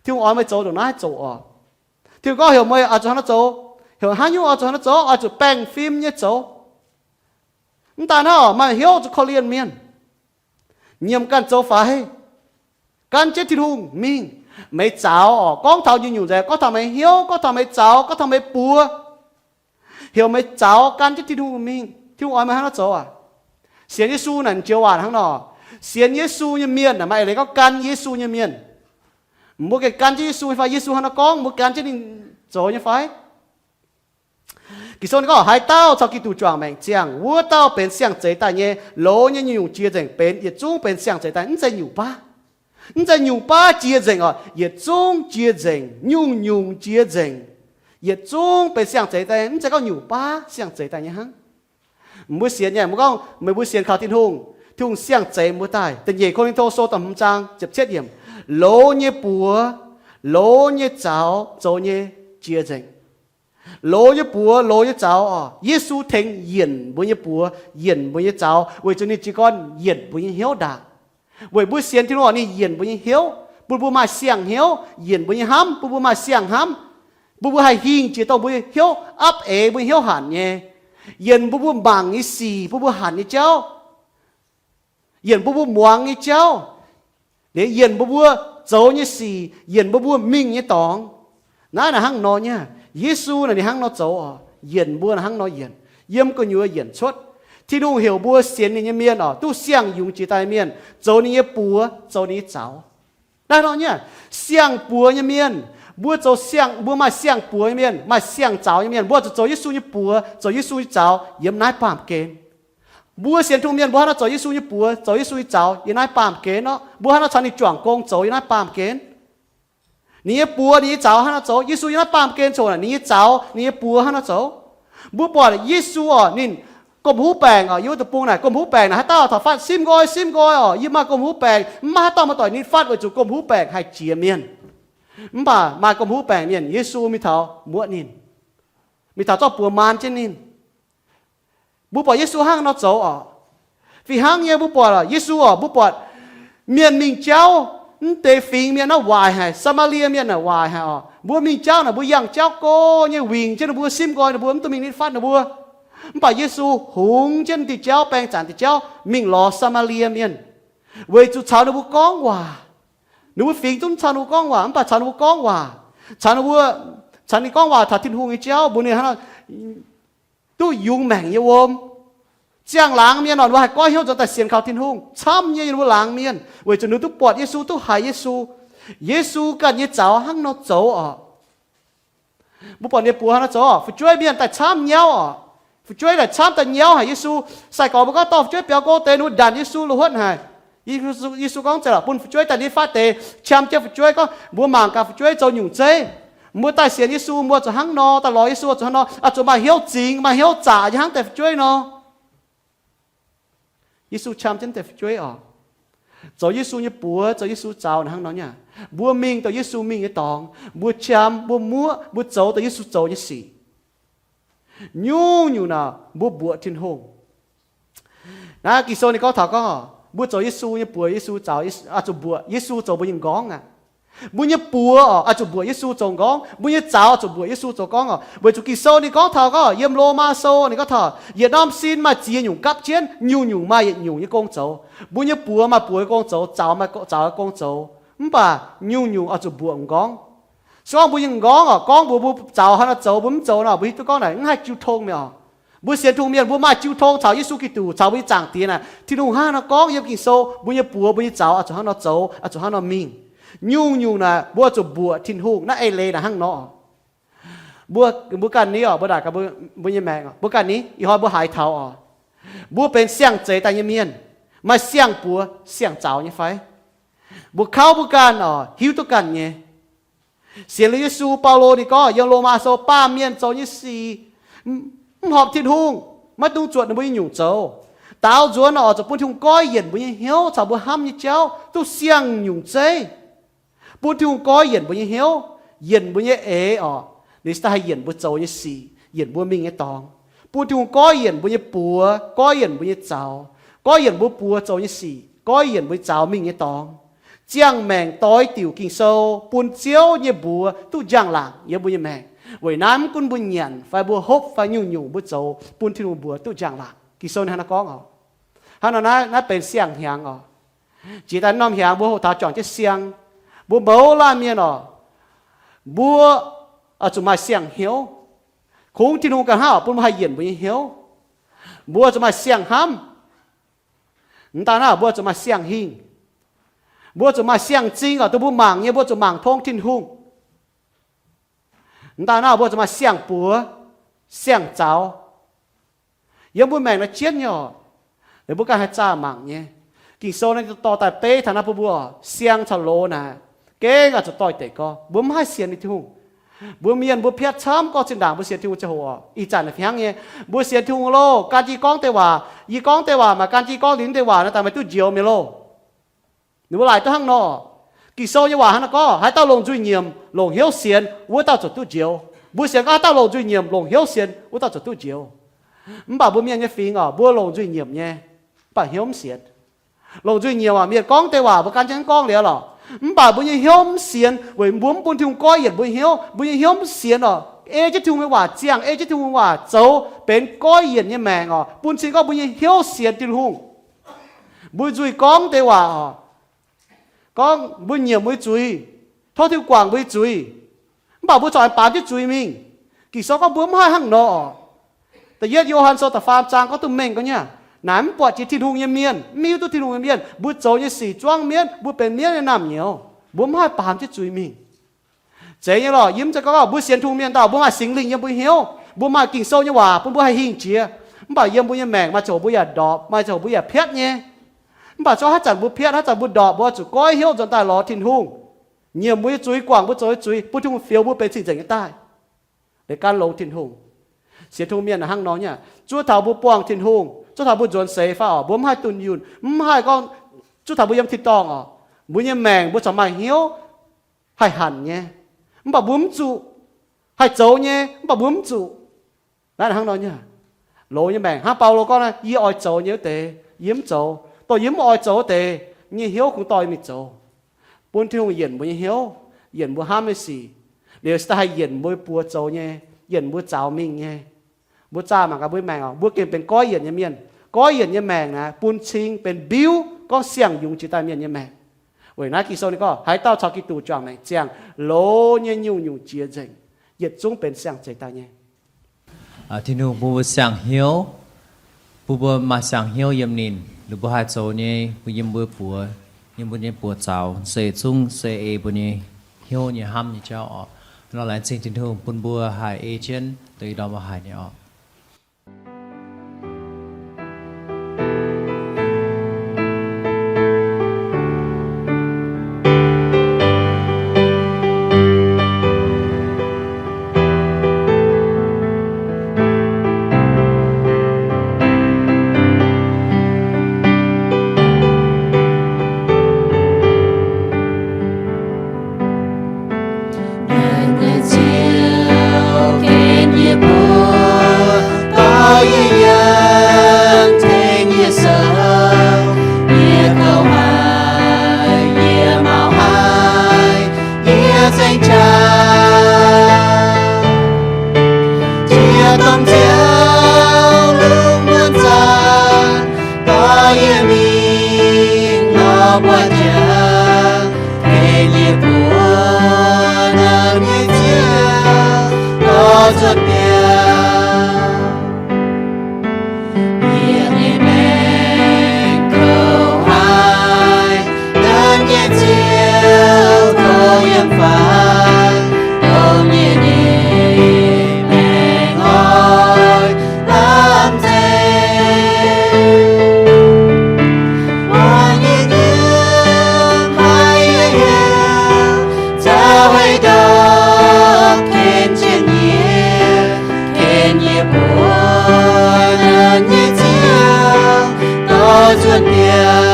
Tin-Hungh oix meih zoux ndongc naaiv zoux oc. Tin-Hungh gorngv heuc meih oix zuqc hnangv nor zoux, heuc haaix nyungc oix zuqc hnangv nor zoux, oix zuqc baengh fim nyei zoux. Mv daan hnangv, maaih hnyouv zuqc korv-lienh mienh, nyiemc ganh zoux faix, gan jienv Tin-Hungh mingh. Meih zaux oc, gorngv taux nyungc-nyungc nzengc, gorngv taux meih hnyouv, gorngv taux meih zaux, gorngv taux meih buoz, heuc meih zaux gan jienv Tin-Hungh mingh. Tin-Hungh oix meih hnangv nor zoux aac? Sienx Yesu naaic joux waac hnangv nor, sienx Yesu nyei mienh naaic maaih eix leiz gorngv gan Yesu nyei mienh. Mbuo gengh gan jienv Yesu nyei fai? Yesu hnangv nor gorngv, mbuo gan jienv ninh zoux nyei fai? Ging-Sou ninh gorngv, haaix dauh caux Giduc juangc maengc ziangh, wuov dauh benx siang-zeix daaih nyei. Loz nyei nyungc-nyungc jiex nzengc, benx yietc zungv benx siang-zeix daaih. Mv zeiz nyungc baav, mv zeiz nyungc baav jiex nzengc oc, yietc zungv jiex nzengc, nyungc-nyungc jiex nzengc, yietc zungv benx siang-zeix daaih. Mv zeiz gorngv nyungc baav siang-zeix daaih nyei hnangv. Mbuo sienx nyei, mbuo gorngv meih mbuo sienx kaux Tin-Hungh, Tin-Hungh siang-zeix mbuo daaih. Da'nyeic Ko^lin^to Sou da'hmz zaang ziepc cietv yiemc, loz nyei buoz, loz nyei zaux zoux nyei jiex nzengc. Loz nyei buoz, loz nyei zaux oc, Yesu tengx yienc mbuo nyei buoz, yienc mbuo nyei zaux, weic zuqc ninh jiez gorn yienc mbuo nyei hnyouv ndaangc. Weic mbuo sienx Tin-Hungh oc, ninh yienc mbuo nyei hnyouv, bun mbuo maaih siang-hnyouv, yienc mbuo nyei hnamv, bun mbuo maaih siang-hnamv, bun mbuo haih hingh jiex dongh mbuo nyei hnyouv apv eix, mbuo nyei hnyouv hanc nyei, yienc mbuo mbuo mangc nyei sic, bun mbuo hanc nyei jauv, yienc mbuo mbuo muangx nyei jauv, liuz yienc mbuo mbuo zoux nyei sic, yienc mbuo mbuo mingh nyei dorngx. Naaiv naaic hnangv nor nyei. Yesu naaic ninh hnangv nor zoux oc, yienc mbuo naaic hnangv nor yienc, yiem gu'nyuoz yienc cuotv. Tin-Hungh heuc mbuo sienx ninh nyei mienh oc, duqv siang-yungz jiex daaih mienh, zoux ninh nyei buoz, zoux ninh nyei zaux. Naaiv nor nyei, siang-buoz nyei mienh, mbuo zoux siang, mbuo maaih siang-buoz nyei mienh, maaih siang-zaux nyei mienh, mbuo zuqc zoux Yesu nyei buoz, zoux Yesu nyei zaux yiem naaiv baamh gen. Mbuo sienx Tin-Hungh mienh mbuo hnangv nor zoux Yesu nyei buoz, zoux Yesu nyei zaux yiem naaiv baamh gen orqc. Mbuo hnangv nor caux ninh juangc gong zoux yiem naaiv baamh gen. Ninh nyei buoz ninh nyei zaux hnangv nor zoux, Yesu yiem naaiv baamh gen congx, ninh nyei zaux ninh nyei buoz hnangv nor zoux. Mbuo buatc Yesu oc, ninh gomh huv baengc oc, yiem wuov deic-bung naaic gomh huv baengc naaic, haaix dauh taux fatv simv nqoi, simv nqoi oc, yie maaih gomh huv baengc, mv maaih haaix dauh maaih doic ninh fatv weic zuqc gomh huv baengc haih jiex mienh. Mv baac maaih gomh huv baengc mienh, Yesu mingh taux muoqv ninh, mingh taux zorqv buoz maan jienv ninh. Mbuo buatc Yesu hnangv nor zoux oc. Fih hnangv nyei mbuo buatc Yesu oc, mbuo buatc mienh mingh jauv, mv deix fingx mienh naaiv waaic haic, Saa^maa^lie mienh naaic waaic haic oc. Mbuo mingh jauv naaic mbuo yangh jauv go nyei wingc jienv ninh mbuo, simv nqoi ninh mbuo, mv duqv mingh nitv fatv ninh mbuo. Mv baac Yesu hungx jienv diuh jauv, baeng zanc diuh jauv mingh lorz Saa^maa^lie mienh, weic zuqc caux ninh mbuo gorngv waac. Ninh mbuo fingx zungv caux ninh mbuo gorngv waac, mv baac caux ninh mbuo gorngv waac, caux ninh mbuo, caux ninh gorngv waac taux Tin-Hungh nyei jauv, mbuox ninh hnangv nor duqv yungz maengc nyei wuom. Ziangh laangz mienh oc, ninh mbuo haih goiv hnyouv nzuonx daaih sienx kaux Tin-Hungh camv nyei, ninh mbuo laangz mienh, weic zuqc ninh duqv buatc Yesu, duqv haiz Yesu. Yesu ganh nyei zaux hnangv nor zoux oc. Mbuo buatc ninh buoz hnangv nor zoux, fu'jueiv mienh daaih camv nyauv oc. Fu'jueiv daaih camv daaih nyauv haic Yesu. Sai-gorx mbuo gorngv dorh fu'jueiv biaux go deix, ninh mbuo ndanc Yesu lo huotv haic. Yesu gorngv zeiz lorqc, bun fu'jueiv daaih nitv fatv deix, qam jienv fu'jueiv gorngv, mbuo mangc gaax fu'jueiv zoux nyungc zeiv. Mbuo daaih sienx Yesu, mbuo zuqc hnangv nor, daaih lorz Yesu zuqc hnangv nor, oix zuqc maaih hnyouv zingx, maaih hnyouv zaqc nyei hnangv deix fu'jueiv nor. Yesu qam jienv deix fu'jueiv oc. Zoux Yesu nyei buoz, zoux Yesu zaux hnangv nor nyei. Mbuo mingh dongh Yesu mingh nyei dorngx, mbuo qam, mbuo muoqv, mbuo zoux dongh Yesu zoux nyei sic. Nyungc-nyungc naaic mbuo mbuoqc Tin-Hungh. Naaiv Ging-Sou ninh gorngv taux gorngv, mbuo zoux Yesu nyei buoz, Yesu zaux, oix zuqc mbuoqc Yesu zoux mbuo nyei m'nqorngv aqv. Mbuo nyei buoz oc, oix zuqc mbuoqc Yesu zoux m'nqorngv. Mbuo nyei zaux oix zuqc mbuoqc Yesu zoux m'nqorngv oc. Weic zuqc Ging-Sou ninh gorngv taux gorngv, yiem Lomaa Sou ninh gorngv taux, yietc norm sin maaih ziex nyungc gapv jienv, nyungc-nyungc maaih yietc nyungc nyei gong zoux. Mbuo nyei buoz maaih buoz nyei gong zoux, zaux maaih zaux nyei gong zoux. Mv baac nyungc-nyungc oix zuqc mbuoqc m'nqorngv. Se gorngv mbuo nyei m'nqorngv oc, gorngv mbuox mbuo zaux hnangv nor zoux, mbuo mv zoux nor, mbuo hiuv duqv gorngv naaic mv haih jiu tong mi'aqv oc. Mbuo sienx Tin-Hungh mienh mbuo maaih jiu tong caux Yesu Giduc, caux mbuo nyei Zaangc Diex naaic. Tin-Hungh hnangv nor gorngv yiem Ging-Sou, mbuo nyei buoz, mbuo nyei zaux oix zuqc hnangv nor zoux, oix zuqc hnangv nor mingh. Nyungc-nyungc naaic mbuo zuqc mbuoqc Tin-Hungh. Naaiv eix leiz naaic hnangv nor. Mbuo, mbuo ganh ni oc, mbuo naaic gaax mbuo nyei maengc oc, mbuo ganh ni ih hnoi mbuo haiz taux oc, mbuo benx siang-zeix daaih nyei mienh, maaih siang-buoz siang-zaux nyei fai? Mbuo kauv mbuo ganh oc, hiuv duqv ganh nyei. Sienx liuz Yesu, Baulo ninh gorngv yiem Lomaa Sou, baamh mienh zoux nyei sic mv horpc Tin-Hungh, maiv dungx zuotc ninh mbuo nyei nyungc zoux. Daaux nzuonx oc, zuqc bun Tin-Hungh goiv yienc mbuo nyei hnyouv caux mbuo hnamv nyei jauv duqv siang nyungc zeiv. Bun Tin-Hungh goiv yienc mbuo nyei hnyouv, yienc mbuo nyei eix oc, ninh se daaih haih yienc mbuo zoux nyei sic, yienc mbuo mingh nyei dorngx. Bun Tin-Hungh goiv yienc mbuo nyei buoz, goiv yienc mbuo nyei zaux, goiv yienc mbuo buoz zoux nyei sic, goiv yienc mbuo nyei zaux mingh nyei dorngx. Ziangh maengc doix diuc Ging-Sou bun Ziouv nyei mbuox duqv njang-laangc yiem mbuo nyei maengc. Weic naaiv mv gunv mbuo nyanc fai mbuo hopv fai nyungc-nyungc mbuo zoux bun Tin-Hungh mbuox duqv njang-laangc. Ging-Sou ninh hnangv naaiv gorngv oc. Hnangv nor naaiv, naaiv benx siang-hnyangx oc. Jiex daaih norm hnyangx mbuo hoqc taux juangc jienv siang, mbuo mouz laanh mienh oc, mbuo oix zuqc maaih siang-hnyouv. Kungx Tin-Hungh ganh hnangv oc bun mbuo haih yienc mbuo nyei hnyouv. Mbuo zuqc maaih siang-hnamv. Mv daan naaiv mbuo zuqc maaih siang-hingh. Mbuo zuqc maaih siang-zing oc, dongh mbuo mangc nyei mbuo zuqc mangc tong Tin-Hungh. Mv daan naaiv mbuo zuqc maaih siang-buoz, siang-zaux. Yiem mbuo maengc naaiv jienv nyei oc, mbuo ganh haih zaah mangc nyei. Ging-Sou naaiv dorh daaih beiv taux naaiv bun mbuo, siang caux loz naaic, gengh oix zuqc doix-dekc gorngv. Mbuo mv haih sienx ninh Tin-Hungh. Mbuo mienh mbuo piatv camv gorngv zinh ndaangc mbuo sienx Tin-Hungh ziangh hoc oc. Ih zanc naaic fih hnangv nyei, mbuo sienx Tin-Hungh loh, gan jienv gorngv deix waac, yie gorngv deix waac maaih gan jienv gorngv liuz deix waac naaiv daaih maaih duqv njoux mi'aqv loh. Ninh mbuo laaic duqv hnangv nor. Ging-Sou nyei waac hnangv naaiv gorngv, haaix dauh longc nzuih nyiemc longc hnyouv sienx, wuov dauh ziouc duqv njoux. Mbuo sienx gorngv haaix dauh longc nzuih nyiemc longc hnyouv sienx, wuov dauh ziouc duqv njoux. Mv baac mbuo mienh nyei fingx oc, mbuo longc nzuih nyiemc nyei, mv baac hnyouv mv sienx. Longc nzuih nyiemc oc, mienh gorngv deix waac mbuo gan jienv gorngv liuz lorqc, mv baac mbuo nyei hnyouv mv sienx, weic mbuo mv bun Tin-Hungh goiv yienc mbuo nyei hnyouv. Mbuo nyei hnyouv mv sienx oc, ei jienv Tin-Hungh nyei waac ziangh, ei jienv Tin-Hungh nyei waac zoux benx goiv yienc nyei maengc oc, bun cing gorngv mbuo nyei hnyouv sienx Tin-Hungh. Mbuo nzuih gorngv deix waac oc, gorngv mbuo nyiemc mbuo nyei zuiz, tov Tin-Hungh guangc mbuo nyei zuiz, mv baac mbuo corc aengx baamz jienv zuiz mingh. Ging-Sou gorngv mbuo mv haih hnangv nor oc. Da'yietv Yo^han Sou da'faam zaang gorngv duqv mengh gorngv nyei aqv. Naaic mv buatc jiex Tin-Hungh nyei mienh, mv hiuv duqv Tin-Hungh nyei mienh, mbuo zoux nyei sic zuangv mienv, mbuo benx mienv nyei naamh nyouz, mbuo mv haih baamz jienv zuiz mingh. Zeiz nyei lorqc, yie mv zeiz gorngv mbuo sienx Tin-Hungh mienh dauh mbuo maaih Singx Lingh yiem mbuo hnyouv, mbuo maaih Ging-Sou nyei waac bun mbuo haih hingh jiex, mv baac yiem mbuo nyei maengc maaih ziangh hoc mbuo yaac ndorpc, maaih ziangh hoc mbuo yaac piatv nyei. Mv baac se gorngv haaix zanc mbuo piatv, haaix zanc mbuo ndorpc, mbuo oix zuqc goiv hnyouv nzuonx daaih lorz Tin-Hungh, nyiemc mbuo nyei zuiz, guangc mbuo zoux nyei zuiz, bun Tin-Hungh fioux mbuo benx cing-nzengc nyei daaih. Liuz gan longx Tin-Hungh. Sienx Tin-Hungh mienh hnangv nor nyei aqv. Zuov taux mbuo buangh Tin-Hungh, zuov taux mbuo nzuonx seix fai oc, mbuo mv haih dunh yunh, mv haih gorngv zuov taux mbuo yiem tin-dorngh oc, mbuo nyei maengc mbuo corc maaih hnyouv haih hanc nyei, mv baac mbuo mv zuqc. Haih zoux nyei, mv baac mbuo mv zuqc. Naaiv hnangv nor nyei aqv. Loz nyei maengc hnangv Baulo gorngv naaiv, yie oix zoux nyei wuov deix yie mv zoux, dongh yie mv oix zoux wuov deix, nyei hnyouv kungx dorh mingh zoux. Bun Tin-Hungh yienc mbuo nyei hnyouv, yienc mbuo hnamv nyei sic, liuz se daaih haih yienc mbuo buoz zoux nyei, yienc mbuo zaux mingh nyei. Mbuo zaah mangc gaax mbuo nyei maengc oc, mbuo gengh benx goiv yienc nyei mienh. Goiv yienc nyei maengc naaiv bun cing benx mbiuv gorngv siang-yungz jiex daaih mienh nyei maengc. Weic naaiv Ging-Sou ninh gorngv, haaix dauh caux Giduc juangc maengc ziangh, loz nyei nyungc-nyungc jiex nzengc, yietc zungv benx siang-zeix daaih nyei. Tin-Hungh bun mbuo siang-hnyouv, bun mbuo maaih siang-hnyouv yiem ninh, liuz mbuo haih zoux nyei, mbuo yiem mbuo buoz, yiem mbuo nyei buoz zaux, se zungv se ei mbuo nyei hnyouv nyei hnamv nyei jauv oc. Nor laengz zingh Tin-Hungh bun mbuo haih ei jienv dongh ih ndorm mbuo haiz nyei oc. Naaiv nyei Ziouv ken yie mbuo, dorh yie yiem, tengx yie sou, yie kouv haic, yie mauv haic, yie zengc qaqv. Jiex domh nziouv lungh muonz zanc, dorh yie mingh nor buatc jaax, ken yie mbuo naaiv nyei Ziouv dorh nzuonx biauv. Yie nyei maengc kouv haic, naaiv nyei Ziouv kouv yiem faanx, dongh yie nyei maengc oix lamh nzengc. Buangh yie nyiemv, haiz yie heuc, caux heix ndortv ken jienv yie, ken yie mbuo naaiv nyei Ziouv dorh nzuonx biauv.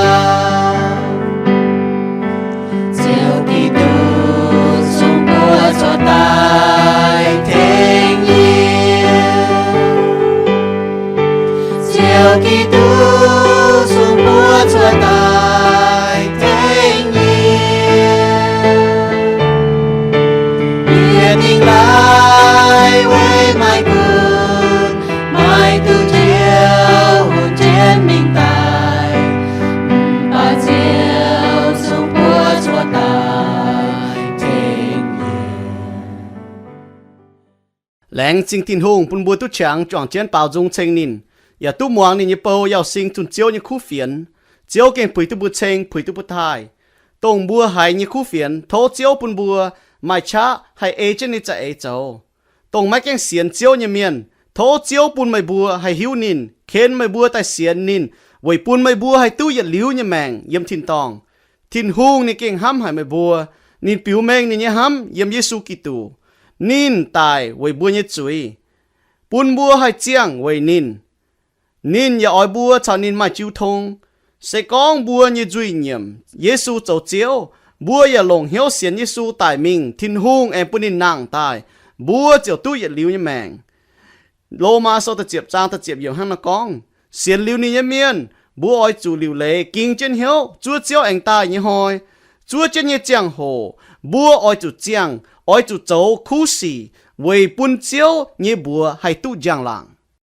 Ziouv Giduc, zungv mbuo cuotv daaih tengx yie. Ziouv Giduc, zungv mbuo cuotv daaih tengx yie. Yie dingh laaix weic maaih gunv, maaih duqv Ziouv hunj jienv mingh daaih. Mv baac Ziouv, zungv mbuo cuotv daaih tengx yie. Laengz zingh Tin-Hungh bun mbuo duqv qangx juangc jienv baaux nzung ceng ninh, yaac duqv muangx ninh nyei bou Yauz Sing zunh Ziouv nyei kuv fienx. Ziouv gengh puix duqv mbuo ceng, puix duqv mbuo taaih. Dongh mbuo haiz nyei kuv fienx, tov Ziouv bun mbuo maaih qaqv haih ei jienv ninh za'eix zoux. Dongh maiv gaengh sienx Ziouv nyei mienh, Tov Ziouv bun meih mbuo haih hiuv ninh, ken meih mbuo daaih sienx ninh, weic bun meih mbuo haih duqv yietc liuz nyei maengc yiem tin-dorngh. Tin-Hungh ninh gengh hnamv haic meih mbuo. Ninh biux mengh ninh nyei hnamv yiem Yesu Giduc. Ninh daic weic mbuo nyei zuiz, bun mbuo haih ziangh weic ninh. Ninh yaac oix mbuo caux ninh maaih jiu tong. Se gorngv mbuo nyei nzuih nyiemc Yesu zoux Ziouv, mbuo yaac longc hnyouv sienx Yesu daic mingh, Tin-Hungh aengx bun ninh nangh daaih, mbuo ziouc duqv yietc liuz nyei maengc. Lomaa Sou da'ziepc zaang da'ziepc yiemc hnangv naaiv gorngv, sienx liuz ninh nyei mienh, mbuo oix zuqc liuc leiz ging jienv hnyouv zuov Ziouv aengx daaih nyei hnoi. Zuov jienv nyei ziangh hoc, mbuo oix zuqc ziangh, oix zuqc zoux kuv sic weic bun Ziouv nyei mbuox haih duqv njang-laangc.